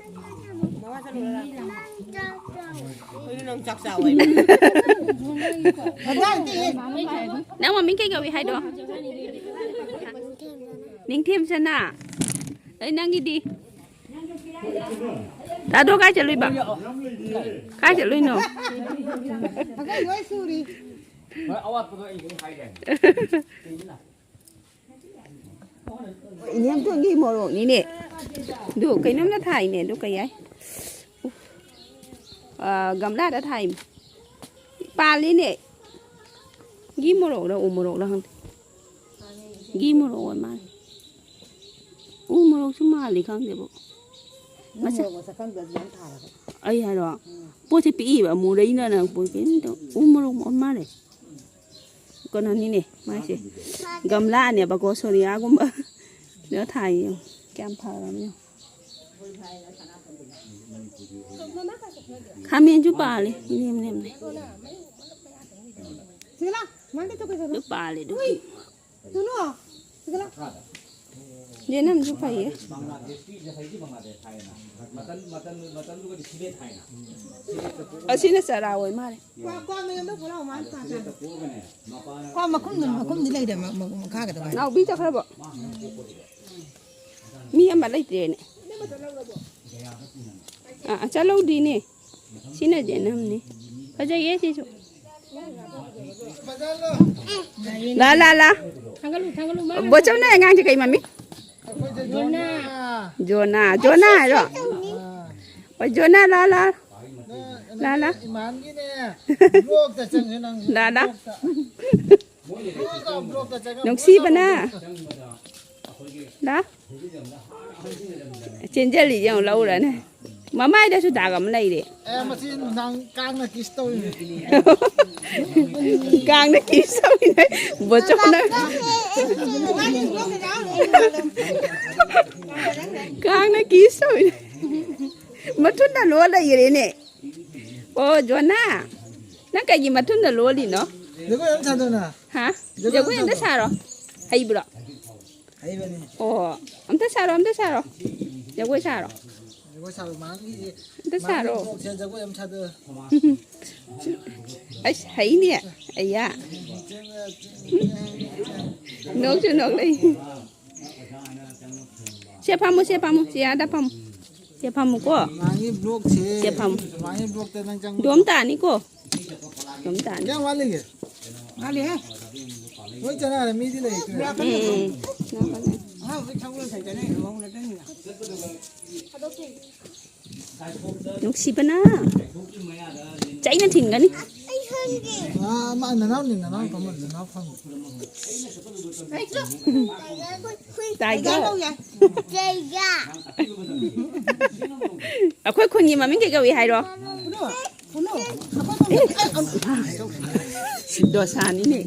ꯃꯋꯥ ꯆꯠꯂꯨꯔ ꯂꯥꯛꯑꯣ꯫ ꯑꯩꯈꯣꯏꯅ ꯅꯪ ꯆꯥꯛ ꯆꯥꯎ ꯍꯥꯏꯕ꯫ ꯅꯪ ꯃꯃꯤꯡ ꯀꯩ ꯀꯧꯏ ꯍꯥꯏꯗꯣ? ꯅꯤꯡꯊꯦꯝ ꯁꯅꯥ꯫ ꯑꯩ ꯅꯪꯒꯤꯗꯤ? ꯇꯥꯗꯣ ꯀꯥꯏ ꯆꯠꯂꯨꯏꯕ? ꯀꯥꯏ ꯆꯠꯂꯨꯏꯅꯣ? ꯑꯩꯈꯣꯏ ꯂꯣꯏ ꯁꯨꯔꯤ꯫ ꯏꯅꯦꯝꯇꯣꯟꯒꯤ ꯃꯣꯔꯣꯛꯅꯤꯅꯦ꯫ ꯑꯗꯨ ꯀꯩꯅꯣꯝꯗ ꯊꯥꯏꯅꯦ꯫ ꯑꯗꯨ ꯀꯩ ꯍꯥꯏ? ꯑꯥ, ꯒꯝꯂꯥꯗ ꯊꯥꯏꯅꯦ꯫ ꯄꯥꯜꯂꯤꯅꯦ꯫ ꯒꯤ ꯃꯣꯔꯣꯛꯂ ꯎ ꯃꯣꯔꯣꯛꯂ ꯈꯪꯗꯦ꯫ ꯒꯤ ꯃꯣꯔꯣꯛ ꯑꯣꯏ ꯃꯥꯜꯂꯦ꯫ ꯎ ꯃꯣꯔꯣꯛꯁꯨ ꯃꯥꯜꯂꯤ ꯈꯪꯗꯦꯕꯣ꯫ ꯃꯁꯛ ꯃꯣꯔꯣꯛ ꯃꯁꯛ ꯈꯪꯗꯕꯁꯨ ꯌꯥꯝ ꯊꯥꯔꯒ꯫ ꯑꯩ ꯍꯥꯏꯔꯣ? ꯎꯝ꯫ ꯄꯣꯠꯁꯦ ꯄꯤꯛꯏꯕ, ꯃꯨꯔꯩꯅ ꯅꯪ ꯄꯣꯠ ꯀꯩꯅꯣ ꯇꯧ-, ꯎ ꯃꯣꯔꯣꯛ ꯑꯣꯏ ꯃꯥꯜꯂꯦ꯫ ꯀꯩꯅꯣꯅꯤꯅꯦ ꯃꯥꯏꯁꯦ꯫ ꯒꯝꯂꯥꯅꯦꯕꯀꯣ, ꯁꯣꯅꯤꯌꯥꯒꯨꯝꯕ꯫ ꯁꯤꯗ ꯊꯥꯏ ꯌꯦꯡꯉꯨ꯫ ꯀꯌꯥꯝ ꯐꯔꯕꯅꯣ ꯌꯦꯡꯉꯨ꯫ ꯈꯥꯃꯦꯟꯁꯨ ꯄꯥꯜꯂꯤ꯫ ꯏꯅꯦꯝ ꯅꯦꯝꯅꯦ꯫ ꯁꯤꯂꯥ꯫ ꯃꯥꯒꯤ ꯇꯨ ꯀꯩꯗꯧꯅꯣ? ꯑꯗꯨ ꯄꯥꯜꯂꯦ ꯑꯗꯨ꯫ ꯎꯏ! ꯇꯨꯅꯣ! ꯁꯤꯗ ꯂꯥꯎ꯫ ꯌꯦꯅꯝꯁꯨ ꯐꯩꯌꯦ꯫ ꯕꯪꯒ꯭ꯂꯥꯗꯦꯁꯀꯤ ꯉꯁꯥꯏꯒꯤ ꯕꯪꯒ꯭ꯂꯥꯗꯦꯁ ꯍꯥꯏꯌꯦꯅ꯫ ꯃꯇꯝ, ꯃꯇꯝ, ꯃꯇꯝꯗꯨꯒꯗꯤ ꯁꯤꯂꯦꯠ ꯍꯥꯏꯅ꯫ ꯑꯁꯤꯅ ꯆꯔꯥ ꯑꯣꯏ ꯃꯥꯜꯂꯦ꯫ ꯀ꯭ꯋꯥ, ꯀ꯭ꯋꯥ ꯃꯌꯨꯝꯗ ꯄꯨꯔꯛꯑꯣ, ꯃꯥꯅ ꯀ꯭ꯋꯥ ꯆꯥꯗꯣꯏ꯫ ꯀ꯭ꯋꯥ ꯃꯈꯨꯝꯗꯣ, ꯃꯈꯨꯝꯗꯤ ꯂꯩꯔꯦ, ꯃ-, ꯃ-, ꯃꯈꯥꯒꯤꯗꯣ ꯃꯥꯅ꯫ ꯅꯥꯎꯕꯤ ꯆꯠꯈ꯭ꯔꯕꯣ? ꯃꯤ ꯑꯃ ꯂꯩꯇ꯭ꯔꯦꯅꯦ꯫ ꯑꯥ, ꯆꯠꯍꯧꯗ꯭ꯔꯤꯅꯦ꯫ ꯁꯤꯅ ꯖꯦꯅꯝꯅꯤ꯫ ꯐꯖꯩꯌꯦ ꯁꯤꯁꯨ꯫ ꯂꯥ, ꯂꯥ, ꯂꯥ꯫ ꯊꯥꯡꯒꯠꯂꯨ, ꯊꯥꯡꯒꯠꯂꯨ, ꯃꯥ ꯕꯣꯆꯧꯅ ꯑꯉꯥꯡꯁꯦ ꯀꯩ ꯃꯃꯤꯡ? ꯖꯣꯅꯥ꯫ ꯖꯣꯅꯥ, ꯖꯣꯅꯥ ꯍꯥꯏꯔꯣ? ꯍꯣꯏ, ꯖꯣꯅꯥ, ꯂꯥ, ꯂꯥ꯫ ꯂꯥ, ꯂꯥ꯫ ꯏꯃꯥꯟꯒꯤꯅꯦ꯫ ꯕ꯭ꯂꯣꯛꯇ ꯆꯪꯉꯦ ꯅꯪ꯫ ꯂꯥ, ꯂꯥ꯫ ꯕ꯭ꯂꯣꯛꯇ꯫ ꯕ꯭ꯂꯣꯛꯇ ꯆꯪꯉꯦ꯫ ꯅꯨꯡꯁꯤꯕꯅ꯫ ꯂꯥ꯫ ꯆꯦꯟꯖꯜꯂꯤ ꯌꯦꯡꯉꯨ, ꯂꯧꯔꯅꯦ꯫ ꯃꯃꯥꯏꯗꯁꯨ ꯗꯥꯛ ꯑꯃ ꯂꯩꯔꯦ꯫ ꯑꯦ, ꯃꯁꯤ ꯅꯨꯡꯗꯥꯡ ꯀꯥꯡꯅ ꯀꯤꯁ ꯇꯧꯔꯤꯅꯦ꯫ ꯀꯥꯡꯅ ꯀꯤꯁ ꯇꯧꯔꯤꯅꯦ꯫ ꯕꯣꯆꯧꯅ꯫ ꯀꯥꯡꯅ ꯀꯤꯁ ꯇꯧꯔꯤꯅꯦ꯫ ꯃꯊꯨꯟꯗ ꯂꯣ ꯂꯩꯈ꯭ꯔꯦꯅꯦ꯫ ꯑꯣ, ꯖꯣꯅꯥ, ꯅꯪ ꯀꯩꯒꯤ ꯃꯊꯨꯟꯗ ꯂꯣꯜꯂꯤꯅꯣ? ꯖꯒꯣꯏ ꯑꯃ ꯁꯥꯗꯣꯏꯅ? ꯍꯥ? ꯖꯒꯣꯏ ꯖꯒꯣꯏ ꯑꯝꯇ ꯑꯃ ꯁꯥꯗꯣꯏꯅ? ꯁꯥꯔꯣ꯫ ꯍꯩꯕ꯭ꯔꯣ? ꯍꯩꯕꯅꯤ꯫ ꯑꯣ, ꯑꯝꯇ ꯁꯥꯔꯣ, ꯑꯝꯇ ꯁꯥꯔꯣ꯫ ꯖꯒꯣꯏ ꯁꯥꯔꯣ꯫ ꯖꯒꯣꯏ ꯁꯥꯔꯣ, ꯃꯥꯒꯤ, ꯑꯝꯇ ꯃꯥꯒꯤ ꯁꯥꯔꯣ꯫ ꯕ꯭ꯂꯣꯛꯁꯦ ꯖꯒꯣꯏ ꯑꯃ ꯁꯥꯗꯣꯏ꯫ ꯑꯁ, ꯍꯩꯅꯦ꯫ ꯑꯩꯌꯥ꯫ ꯅꯣꯛꯁꯨ ꯅꯣꯛꯂꯛꯏ꯫ ꯁꯦ ꯐꯝꯃꯨ, ꯁꯦ ꯐꯝꯃꯨ, ꯁꯦ ꯑꯥꯗ ꯐꯝꯃꯨ꯫ ꯁꯦ ꯐꯝꯃꯨꯀꯣ꯫ ꯃꯥꯒꯤ ꯕ꯭ꯂꯣꯛꯁꯦ꯫ ꯁꯦ ꯐꯝꯃꯨ꯫ ꯃꯥꯒꯤ ꯕ꯭ꯂꯣꯛꯇ ꯅꯪ ꯆꯪꯕ꯫ ꯗꯣꯝ ꯇꯥꯅꯤꯀꯣ꯫ ꯗꯣꯝ ꯇꯥꯅꯤ꯫ ꯀꯌꯥꯝ ꯋꯥꯠꯂꯤꯒꯦ? ꯋꯥꯠꯂꯤꯍꯦ꯫ ꯂꯣꯏ ꯆꯠꯅꯔꯦ, ꯃꯤꯗꯤ ꯂꯩꯇ꯭ꯔꯦ꯫ ꯎꯝ, ꯎꯝ꯫ ꯑꯉꯥꯡ ꯍꯧꯖꯤꯛ ꯁꯒꯣꯜ ꯁꯥꯏ ꯆꯠꯅꯩ, ꯃꯧ ꯅꯠꯇꯕꯅꯤꯅ꯫ ꯅꯨꯡꯁꯤꯕꯅ꯫ ꯆꯩꯅ ꯊꯤꯟꯒꯅꯤ꯫ ꯑꯥ, ꯃꯥ ꯅꯅꯥꯎꯅꯤ, ꯅꯅꯥꯎ ꯐꯝꯃꯣ, ꯅꯅꯥꯎ ꯐꯝꯃꯣ꯫ ꯇꯥꯏꯒꯔ꯫ ꯑꯩꯈꯣꯏ ꯈꯨꯟꯒꯤ ꯃꯃꯤꯡ ꯀꯩ ꯀꯧꯏ ꯍꯥꯏꯔꯣ? ꯗꯣꯁꯥꯅꯤꯅꯦ꯫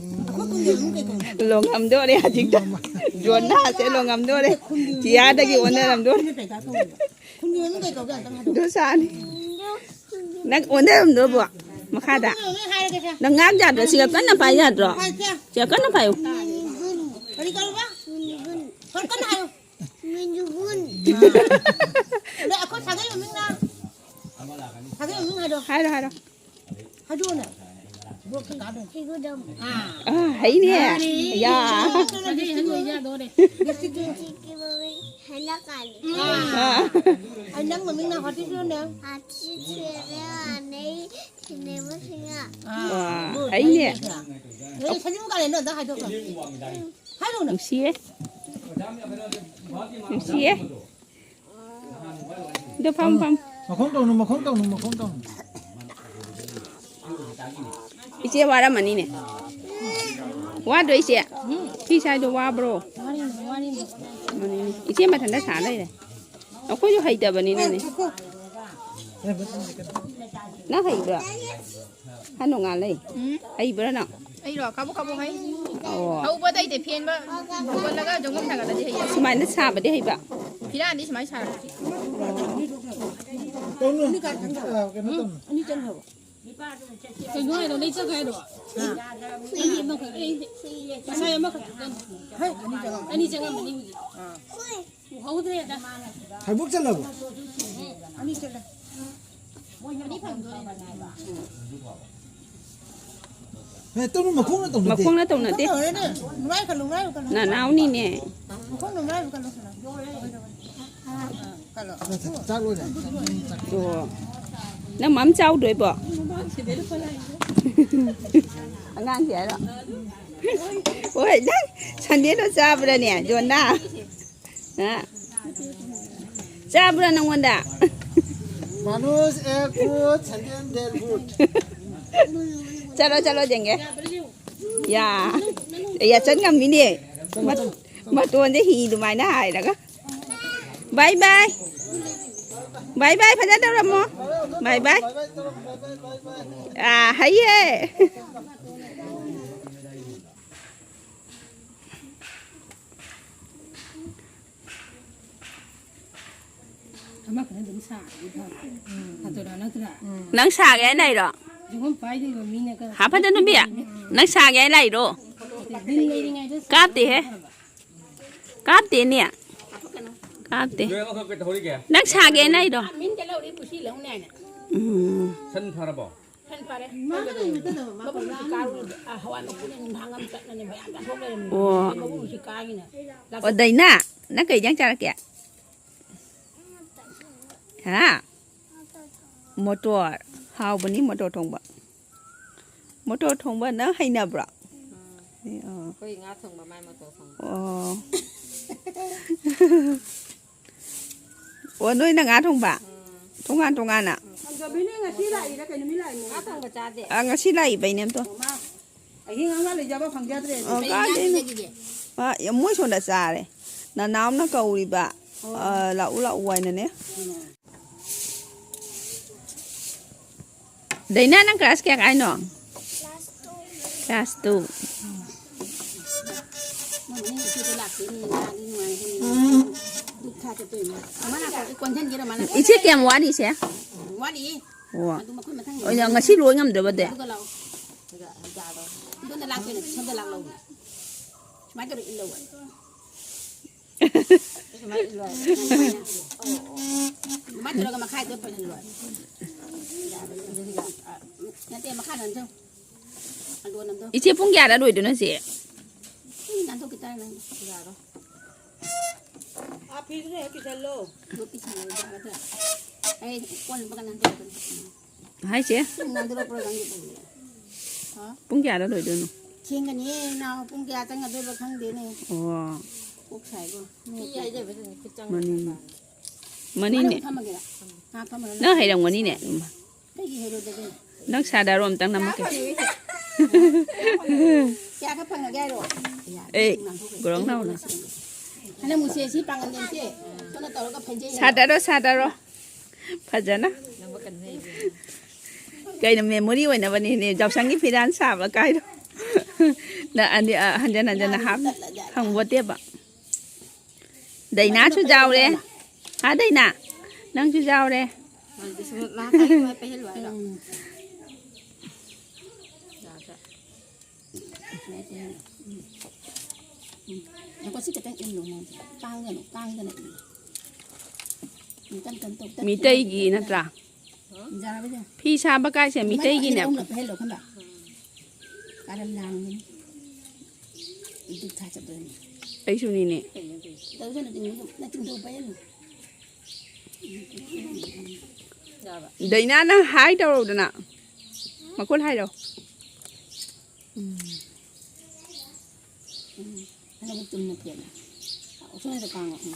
ꯂꯣꯡꯉꯝꯗꯣꯔꯦ ꯍꯧꯖꯤꯛꯇ꯫ ꯖꯣꯟꯗꯥꯁꯦ ꯂꯣꯡꯉꯝꯗꯣꯔꯦ꯫ ꯆꯤꯌꯥꯗꯒꯤ ꯑꯣꯟꯅꯔꯝꯗꯣꯔꯦ꯫ ꯗꯣꯁꯥꯅꯤ꯫ ꯅꯪ ꯑꯣꯟꯅꯔꯝꯗꯣꯔꯕꯣ? ꯃꯈꯥꯗ꯫ ꯅꯪ ꯉꯥꯡ ꯌꯥꯗ꯭ꯔꯣ? ꯁꯤꯒ ꯀꯟꯅ ꯄꯥꯏ ꯌꯥꯗ꯭ꯔꯣ? ꯁꯤꯒ ꯀꯟꯅ ꯄꯥꯏꯌꯨ꯫ ꯀꯔꯤ ꯀꯧꯕ? ꯍꯣꯏ, ꯀꯟꯅ ꯍꯥꯏꯌꯨ꯫ ꯃꯤꯟꯖꯨꯍꯨꯟ꯫ ꯑꯗꯣ ꯑꯩꯈꯣꯏ ꯁꯥꯒꯩ ꯃꯃꯤꯡꯅ? ꯁꯥꯒꯩ ꯃꯃꯤꯡ ꯍꯥꯏꯔꯣ꯫ ꯍꯥꯏꯔꯣ, ꯍꯥꯏꯔꯣ꯫ ꯍꯥꯏꯗꯣꯛꯑꯣꯅꯦ꯫ ꯍꯩꯒꯨꯗꯝ꯫ ꯑꯥ꯫ ꯑꯥ, ꯍꯩꯅꯦ꯫ ꯃꯥꯅꯤ꯫ ꯌꯥ꯫ ꯁꯥꯒꯩ ꯑꯍꯟ ꯑꯣꯏ ꯌꯥꯗꯣꯔꯦ꯫ ꯂꯤꯞꯁꯇꯤꯛꯀꯤ ꯃꯃꯤꯡ ꯍꯥꯏꯅ ꯀꯥꯟꯅꯤ꯫ ꯑꯥ꯫ ꯑꯥ꯫ ꯑꯩ ꯅꯪ ꯃꯃꯤꯡꯅ ꯍꯥꯇꯤꯁꯨꯅꯦ꯫ ꯍꯥꯇꯤꯁꯨꯅꯦ, ꯑꯅꯩ ꯁꯤꯅꯦꯃꯥꯁꯤꯡꯅ꯫ ꯑꯥ, ꯋꯥ, ꯒꯨꯗ, ꯍꯩꯅꯦ꯫ ꯐꯩꯅꯦ꯫ ꯑꯗꯨꯗꯤ ꯁꯖꯤꯕꯨ ꯀꯥꯂꯦꯟꯗꯣ ꯑꯝꯇ ꯍꯥꯏꯗꯣꯛꯈ꯭ꯔꯣ꯫ ꯍꯥꯏꯔꯛꯎꯅꯦ꯫ ꯅꯨꯡꯁꯤꯌꯦ꯫ ꯅꯨꯡꯁꯤꯌꯦ꯫ ꯑꯗꯨ ꯐꯝ, ꯐꯝ꯫ ꯃꯈꯣꯡ ꯇꯧꯅꯨ, ꯃꯈꯣꯡ ꯇꯧꯅꯨ, ꯃꯈꯣꯡ ꯇꯧꯅꯨ꯫ ꯏꯆꯦ ꯋꯥꯔꯝꯃꯅꯤꯅꯦ꯫ ꯋꯥꯗ꯭ꯔꯣ ꯏꯆꯦ? ꯐꯤ ꯁꯥꯏꯗꯣ ꯋꯥꯕ꯭ꯔꯣ? ꯋꯥꯔꯤꯅꯤ, ꯋꯥꯔꯤꯅꯤ꯫ ꯏꯆꯦ ꯃꯊꯟꯇ ꯁꯥ ꯂꯩꯔꯦ꯫ ꯑꯩꯈꯣꯏꯁꯨ ꯍꯩꯇꯕꯅꯤꯅꯅꯦ꯫ ꯅꯪ ꯍꯩꯕ꯭ꯔꯣ? ꯍꯥ, ꯅꯣꯡꯉꯥꯜꯂꯩ꯫ ꯎꯝ꯫ ꯍꯩꯕ꯭ꯔꯥ ꯅꯪ? ꯑꯩꯔꯣ? ꯀꯥꯕꯣꯛ ꯀꯥꯕꯣꯛ ꯍꯩ꯫ ꯑꯣ꯫ ꯍꯧꯕꯗꯩꯗꯤ ꯐꯦꯟꯕ ꯍꯧꯒꯠꯂꯒ ꯖꯒꯣꯏ ꯁꯥꯒꯠꯂꯗꯤ ꯍꯩꯌꯦ꯫ ꯁꯨꯃꯥꯏꯅ ꯁꯥꯕꯗꯤ ꯍꯩꯕ? ꯐꯤꯔꯥꯟꯗꯤ ꯁꯨꯃꯥꯏꯅ ꯁꯥꯔꯦ꯫ ꯇꯧꯅꯨ꯫ ꯑ, ꯀꯩꯅꯣ ꯇꯧꯅꯨ꯫ ꯀꯩꯅꯣ ꯍꯥꯏꯔꯣ? ꯂꯩꯆꯠ ꯍꯥꯏꯔꯣ? ꯑꯩꯗꯤ ꯑꯃꯈꯛ, ꯑꯩꯗꯤ ꯉꯁꯥꯏ ꯑꯃꯈꯛ ꯆꯪꯉꯝꯕꯅꯤ꯫ ꯑꯅꯤ ꯆꯪꯉꯝꯕꯅꯤ ꯍꯧꯖꯤꯛ꯫ ꯎꯍꯧꯗ꯭ꯔꯦꯗ꯫ ꯍꯥꯏꯕꯣꯛ ꯆꯠꯂꯕꯣ? ꯑꯅꯤ ꯆꯠꯂꯦ꯫ ꯍꯦ, ꯇꯧꯅꯨ, ꯃꯈꯣꯡꯅ ꯇꯧꯅꯗꯦ꯫ ꯃꯈꯣꯡꯅ ꯇꯧꯅꯗꯦ꯫ ꯇꯧꯔꯦꯅꯦ꯫ ꯅꯨꯡꯉꯥꯏ ꯈꯜꯂꯨ, ꯅꯨꯡꯉꯥꯏ ꯈꯜꯂꯨ꯫ ꯅꯅꯥꯎꯅꯤꯅꯦ꯫ ꯃꯈꯣꯡꯅ ꯅꯨꯡꯉꯥꯏ ꯈꯜꯂꯨ꯫ ꯈꯜꯂꯣ꯫ ꯆꯥꯛ ꯂꯣꯏꯔꯦ꯫ ꯑꯣ꯫ ꯅꯪ ꯃꯝ ꯆꯥꯎꯗꯣꯏꯕꯣ? ꯑꯉꯥꯡꯁꯦ ꯍꯥꯏꯔꯣ? ꯍꯣꯏ, ꯅꯪ ꯁꯟꯗꯦꯗꯣ ꯆꯥꯕ꯭ꯔꯥꯅꯦ, ꯖꯣꯟꯅ? ꯍꯥ? ꯆꯥꯕ꯭ꯔꯥ ꯅꯪꯉꯣꯟꯗ? ꯃꯥꯅꯨꯁ ꯑꯦ ꯀꯨꯠ ꯁꯟꯗꯦꯟ ꯗꯦꯜ ꯕꯨꯠ꯫ ꯆꯠꯂꯣ, ꯆꯠꯂꯣ, ꯌꯦꯡꯒꯦ꯫ ꯌꯥ꯫ ꯌꯥꯆꯠ ꯉꯝꯃꯤꯅꯦ꯫ ꯃꯠ-, ꯃꯇꯣꯟꯁꯦ ꯍꯤ ꯑꯗꯨꯃꯥꯏꯅ ꯍꯥꯏꯔꯒ꯫ ꯕꯥꯏ ꯕꯥꯏ꯫ ꯕꯥꯏ ꯕꯥꯏ, ꯐꯖꯅ ꯇꯧꯔꯝꯃꯣ꯫ ꯕꯥꯏ ꯕꯥꯏ꯫ ꯑꯥ, ꯍꯩꯌꯦ꯫ ꯑꯃꯈꯛꯅ ꯑꯗꯨꯝ ꯁꯥꯔꯗꯤ ꯐꯕ꯫ ꯐꯠꯇ꯭ꯔꯥ, ꯅꯠꯇ꯭ꯔꯥ? ꯅꯪ ꯁꯥꯒꯦ ꯍꯥꯏꯅ ꯂꯩꯔꯣ? ꯍꯥ, ꯐꯖꯅ ꯅꯨꯕꯤ? ꯅꯪ ꯁꯥꯒꯦ ꯍꯥꯏ ꯂꯥꯛꯏꯔꯣ? ꯀꯥꯞꯇꯦꯍꯦ꯫ ꯀꯥꯞꯇꯦꯅꯦ꯫ ꯀꯥꯞꯇꯦ꯫ ꯅꯪ ꯁꯥꯒꯦ ꯍꯥꯏꯅ ꯂꯥꯛꯏꯔꯣ? ꯎꯝ꯫ ꯁꯟ ꯐꯔꯕꯣ? ꯁꯟ ꯐꯔꯦ꯫ ꯃꯕꯨꯛꯁꯤ ꯀꯥꯔꯨ-, ꯑ, ꯍꯋꯥꯏ ꯃꯀꯨꯅ ꯅꯤꯡꯊꯥꯡ ꯑꯃ ꯆꯠꯂꯅꯤ, ꯃꯌꯥꯝ ꯆꯥꯊꯣꯛ ꯂꯩꯔꯝꯃꯤ꯫ ꯑꯣ꯫ ꯃꯕꯨꯛꯁꯤ ꯀꯥꯒꯤꯅ꯫ ꯑꯣ, ꯗꯥꯏꯅꯥ, ꯅꯪ ꯀꯩ ꯏꯟꯖꯥꯡ ꯆꯥꯔꯛꯀꯦ? ꯍꯥ? ꯃꯣꯇꯣꯔ꯫ ꯍꯥꯎꯕꯅꯤ ꯃꯣꯇꯣꯔ ꯊꯣꯡꯕ꯫ ꯃꯣꯇꯣꯔ ꯊꯣꯡꯕ ꯅꯪ ꯍꯩꯅꯕ꯭ꯔꯣ? ꯎꯝ꯫ ꯑꯣ꯫ ꯑꯩꯈꯣꯏ ꯉꯥ ꯊꯣꯡꯕ, ꯃꯥꯏ ꯃꯣꯇꯣꯔ ꯊꯣꯡꯕ꯫ ꯑꯣ꯫ ꯑꯣ, ꯅꯣꯏꯅ ꯉꯥ ꯊꯣꯡꯕ? ꯎꯝ꯫ ꯇꯣꯉꯥꯟ ꯇꯣꯉꯥꯟꯅ? ꯎꯝ꯫ ꯐꯪꯖꯕꯤꯅꯤ ꯉꯁꯤ ꯂꯥꯛꯏꯔ ꯀꯩꯅꯣ ꯃꯤ ꯂꯥꯛꯏꯅꯣ? ꯉꯥ ꯊꯣꯡꯕ ꯆꯥꯗꯦ꯫ ꯑ, ꯉꯁꯤ ꯂꯥꯛꯏꯕꯩꯅꯦ ꯑꯝꯇ꯫ ꯑꯣ, ꯃꯥ ꯑꯍꯤꯡ ꯑꯃ ꯂꯩꯖꯕ ꯐꯪꯖꯗ꯭ꯔꯦ꯫ ꯑꯣ, ꯀꯩ ꯏꯟꯖꯥꯡ ꯀꯥꯏꯗꯩꯅꯣ? ꯄꯤꯖꯈꯤꯒꯦ? ꯑ, ꯌꯥꯝ ꯃꯣꯏ ꯁꯣꯝꯗ ꯆꯥꯔꯦ꯫ ꯅꯅꯥꯎꯅ ꯀꯧꯔꯤꯕ꯫ ꯑꯣ꯫ ꯑ, ꯂꯥꯛꯎ ꯂꯥꯛꯎ ꯍꯥꯏꯅꯅꯦ꯫ ꯎꯝ꯫ ꯗꯩꯅꯥ, ꯅꯪ class ꯀꯌꯥ ꯀꯥꯏꯅꯣ? Class two꯫ ꯃꯣꯏ ꯃꯅꯤꯡ ꯏꯆꯦꯗꯣ ꯂꯥꯛꯇꯣꯏꯅꯦ, ꯃꯥꯗꯤ ꯅꯨꯡꯉꯥꯏꯗꯣꯏꯅꯦ꯫ ꯗꯨꯛ ꯊꯥ ꯆꯠꯇꯣꯏꯅꯦ꯫ ꯃꯥ ꯂꯥꯛꯄꯗꯤ ꯀꯣꯟꯁꯤꯟꯒꯦꯔꯣ, ꯃꯥ ꯂꯥꯛꯄꯗꯤ? ꯏꯆꯦ, ꯀꯌꯥꯝ ꯋꯥꯠꯂꯤ, ꯏꯆꯦ? ꯋꯥꯠꯂꯤ꯫ ꯑꯣ꯫ ꯑꯗꯨ ꯃꯈꯣꯏ ꯃꯊꯪ ꯑꯣꯏꯅ ꯉꯁꯤ ꯂꯣꯏ ꯉꯝꯗ꯭ꯔꯕꯗꯤ? ꯑꯗꯨꯒ ꯂꯥꯛꯑꯣ꯫ ꯑꯗꯣꯝꯗ ꯂꯥꯛꯇꯣꯏꯅꯦ, ꯁꯣꯝꯗ ꯂꯥꯛꯂꯧꯕ꯫ ꯁꯨꯃꯥꯏꯅ ꯇꯧꯔ ꯏꯜꯂꯧꯕ꯫ ꯁꯨꯃꯥꯏꯅ ꯏꯜꯂꯣ ꯍꯥꯏꯕ꯫ ꯑꯗꯨꯃꯥꯏꯅ ꯇꯧꯔꯒ ꯃꯈꯥꯏꯗꯣ ꯄꯜꯍꯜꯂꯣ ꯍꯥꯏꯕ꯫ ꯅꯠꯇꯦ, ꯃꯈꯥ ꯅꯟꯊꯧ꯫ ꯑꯟꯗ꯭ꯔꯣ ꯅꯟꯊꯧ꯫ ꯏꯆꯦ, ꯄꯨꯡ ꯀꯌꯥꯗ ꯂꯣꯏꯗꯣꯏꯅꯣ, ꯏꯆꯦ? ꯁꯤ ꯅꯥꯟꯊꯣꯛꯈꯤ ꯇꯥꯔꯦ ꯅꯪꯗꯣ꯫ ꯌꯥꯔꯣꯏ꯫ ꯑꯥ, ꯐꯤꯗꯨꯅ ꯍꯦꯛ ꯀꯤꯁꯜꯂꯣ꯫ ꯑꯗꯨ ꯀꯤꯁꯜꯂꯣ, ꯌꯥꯒꯗ꯭ꯔꯥ? ꯑꯩ ꯀꯣꯟ ꯑꯃꯒ ꯅꯥꯟꯊꯣꯛꯀꯅꯤ꯫ ꯍꯥꯏꯁꯦ? ꯁꯨꯝ ꯅꯥꯟꯊꯣꯔꯛꯄ꯭ꯔꯥ ꯈꯪꯗꯦ꯫ ꯍꯥ? ꯄꯨꯡ ꯀꯌꯥꯗ ꯂꯣꯏꯗꯣꯏꯅꯣ? ꯊꯦꯡꯒꯅꯤꯌꯦ, ꯏꯅꯥꯎ꯫ ꯄꯨꯡ ꯀꯌꯥ ꯆꯪꯒꯗꯣꯏꯕ ꯈꯪꯗꯦꯅꯦ꯫ ꯑꯣ꯫ ꯀꯣꯛ ꯁꯥꯏꯕꯣ꯫ ꯃꯤ ꯍꯥꯏꯖꯕꯗꯨꯅꯤ ꯈꯨꯠ ꯆꯪꯕ ꯃꯅꯤꯅꯦ꯫ ꯆꯪꯕ꯫ ꯃꯥꯅꯦ, ꯃꯅꯤꯅꯦ꯫ ꯊꯝꯃꯒꯦꯔꯥ? ꯉꯥ ꯐꯝꯃꯒ ꯅꯪ ꯍꯩꯔꯝꯒꯅꯤꯅꯦ꯫ ꯀꯩꯒꯤ ꯍꯩꯔꯣꯏꯗꯣꯏꯅꯣ? ꯅꯪ ꯁꯥꯗꯔꯣ ꯑꯝꯇꯪ ꯅꯝꯃꯛꯀꯦ꯫ ꯀꯌꯥ ꯈꯛ ꯐꯪꯉꯒꯦ ꯍꯥꯏꯔꯣ? ꯑꯦ, ꯒ꯭ꯔꯣꯡ ꯂꯥꯎꯅ꯫ ꯍꯟꯗꯛ ꯃꯨꯁꯦ ꯁꯤ ꯄꯥꯡꯒꯟ ꯂꯩꯇꯦ꯫ ꯁꯣꯝꯗ ꯇꯧꯔꯒ ꯐꯩꯖꯩ ꯍꯥꯏꯕ꯫ ꯁꯥꯗꯔꯣ, ꯁꯥꯗꯔꯣ꯫ ꯐꯖꯅ꯫ ꯀꯩꯅꯣ, memory ꯑꯣꯏꯅꯕꯅꯤꯅꯦ, ꯖꯥꯎꯁꯪꯒꯤ ꯐꯤꯔꯥꯟ ꯁꯥꯕ ꯀꯥꯏꯗꯣ꯫ ꯅꯪ ꯑꯅꯤ, ꯑ, ꯍꯟꯖꯟ ꯍꯟꯖꯟꯅ ꯍꯥꯞ ꯐꯪꯕꯣꯠꯇꯦꯕ꯫ ꯗꯥꯏꯅꯥꯁꯨ ꯌꯥꯎꯔꯦ꯫ ꯍꯥ, ꯗꯥꯏꯅꯥ? ꯅꯪꯁꯨ ꯌꯥꯎꯔꯦ꯫ ꯎꯝ꯫ ꯎꯝ꯫ ꯎꯝ꯫ ꯉꯥꯏꯈꯣ, ꯁꯤ ꯈꯤꯇꯪ ꯏꯜꯂꯨ ꯅꯪ꯫ ꯀꯥꯡꯒꯅꯨ, ꯀꯥꯡꯒꯅꯨ ꯏꯜꯂꯨ꯫ ꯀꯟ ꯀꯟ ꯇꯧ꯫ ꯃꯤꯇꯩꯒꯤ ꯅꯠꯇ꯭ꯔꯥ? ꯌꯥꯔꯕ ꯏꯆꯦ? ꯐꯤ ꯁꯥꯕ ꯀꯥꯏꯁꯦ ꯃꯤꯇꯩꯒꯤꯅꯦ꯫ ꯑꯍꯨꯝꯂꯛ ꯄꯥꯏꯍꯜꯂꯣ ꯈꯪꯕ꯭ꯔꯥ? ꯀꯥꯔꯟ ꯂꯥꯡꯒꯅꯤ꯫ ꯏꯗꯨꯛ ꯊꯥ ꯆꯠꯇꯣꯏꯅꯤ꯫ ꯑꯩꯁꯨꯅꯤꯅꯦ꯫ ꯇꯧꯖꯅꯨ, ꯅꯆꯤꯟꯗꯣ ꯄꯥꯏꯍꯜꯂꯨ꯫ ꯗꯥꯏꯅꯥ, ꯅꯪ ꯍꯥꯏ ꯇꯧꯔꯧꯗꯅ꯫ ꯃꯈꯨꯠ ꯍꯥꯏꯔꯣ꯫ ꯎꯝ꯫ ꯎꯝ꯫ ꯑꯅꯧꯕ ꯆꯨꯝꯅ ꯐꯦꯠꯂꯦ꯫ ꯎꯁꯣꯏꯗ ꯀꯥꯡꯉꯣ꯫ ꯎꯝ꯫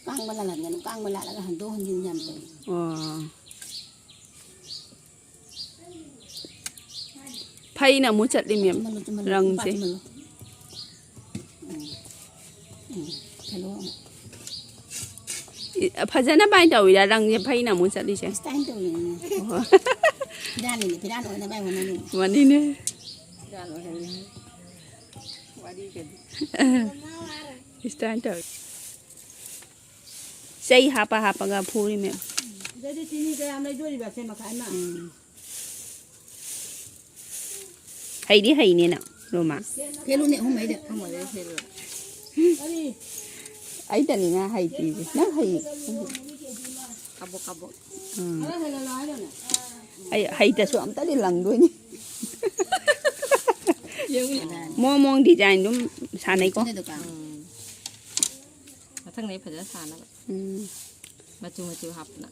ꯀꯥꯡꯕ ꯂꯥꯜꯍꯟꯒꯅꯨ꯫ ꯀꯥꯡꯕ ꯂꯥꯜꯂꯒ ꯍꯟꯗꯣꯛ ꯍꯟꯖꯤꯟ ꯌꯥꯝ ꯇꯧꯏ꯫ ꯑꯣ꯫ ꯐꯩꯅ ꯑꯃꯨꯛ ꯆꯠꯂꯤ, ꯃꯦꯝ, ꯆꯨꯝꯍꯜꯂꯨ, ꯆꯨꯝꯍꯜꯂꯨ, ꯔꯪꯁꯦ꯫ ꯅꯨꯄꯥ ꯆꯨꯝꯍꯜꯂꯨ꯫ ꯎꯝ꯫ ꯎꯝ꯫ ꯍꯜꯂꯣ꯫ ꯏ-, ꯐꯖꯅ ꯕꯥꯏ ꯇꯧꯋꯤꯔ ꯔꯪꯁꯦ ꯐꯩꯅ ꯑꯃꯨꯛ ꯆꯠꯂꯤꯁꯦ? ꯏꯁꯇꯥꯏꯜ ꯇꯧꯔꯤꯅꯤꯅꯦ꯫ ꯑꯣ꯫ ꯐꯤꯔꯥꯟꯅꯤꯅꯦ, ꯐꯤꯔꯥꯟ ꯑꯣꯏꯅꯕ ꯍꯣꯠꯅꯔꯤꯅꯦ꯫ ꯃꯥꯅꯤꯅꯦ꯫ ꯐꯤꯔꯥꯟ ꯑꯣꯏꯍꯜꯂꯤꯅꯦ꯫ ꯋꯥꯔꯤꯒꯗꯤ꯫ ꯏꯁꯇꯥꯏꯜ ꯇꯧꯋꯤ꯫ ꯆꯩ ꯍꯥꯞꯄ ꯍꯥꯞꯄꯒ ꯐꯨꯔꯤꯃꯦ꯫ ꯁꯤꯗꯩꯗꯤ ꯆꯤꯅꯤ ꯀꯌꯥꯝ ꯂꯩꯗꯣꯔꯤꯕ? ꯁꯦ ꯃꯈꯥꯏ ꯑꯃ꯫ ꯎꯝ꯫ ꯍꯩꯗꯤ ꯍꯩꯅꯦ ꯅꯪ, ꯔꯣꯃꯥ꯫ ꯐꯦꯂꯨꯅꯦ ꯑꯍꯨꯝ ꯍꯩꯗ꯫ ꯑꯍꯨꯝ ꯍꯩꯗ ꯐꯦꯂꯨ꯫ ꯀꯔꯤ? ꯑꯩꯇꯅꯤ ꯅꯪ ꯍꯩꯇ꯭ꯔꯤꯁꯦ꯫ ꯅꯪ ꯍꯩ꯫ ꯀꯥꯕꯣꯛ ꯀꯥꯕꯣꯛ꯫ ꯎꯝ꯫ ꯈꯔ ꯍꯦꯜꯍꯜꯂꯣ ꯍꯥꯏꯔꯣꯅꯦ꯫ ꯑꯩ ꯍꯩꯇꯁꯨ ꯑꯝꯇꯗꯤ ꯂꯪꯗꯣꯏꯅꯤ꯫ ꯌꯦꯡꯉꯨ꯫ ꯃꯑꯣꯡ ꯃꯑꯣꯡ ꯗꯤꯖꯥꯏꯟ ꯑꯗꯨꯝ ꯁꯥꯟꯅꯩꯀꯣ꯫ ꯎꯝ꯫ ꯃꯊꯪꯗꯩ ꯐꯖꯅ ꯁꯥꯅꯕ꯫ ꯎꯝ꯫ ꯃꯆꯨ ꯃꯆꯨ ꯍꯥꯞꯇꯅ꯫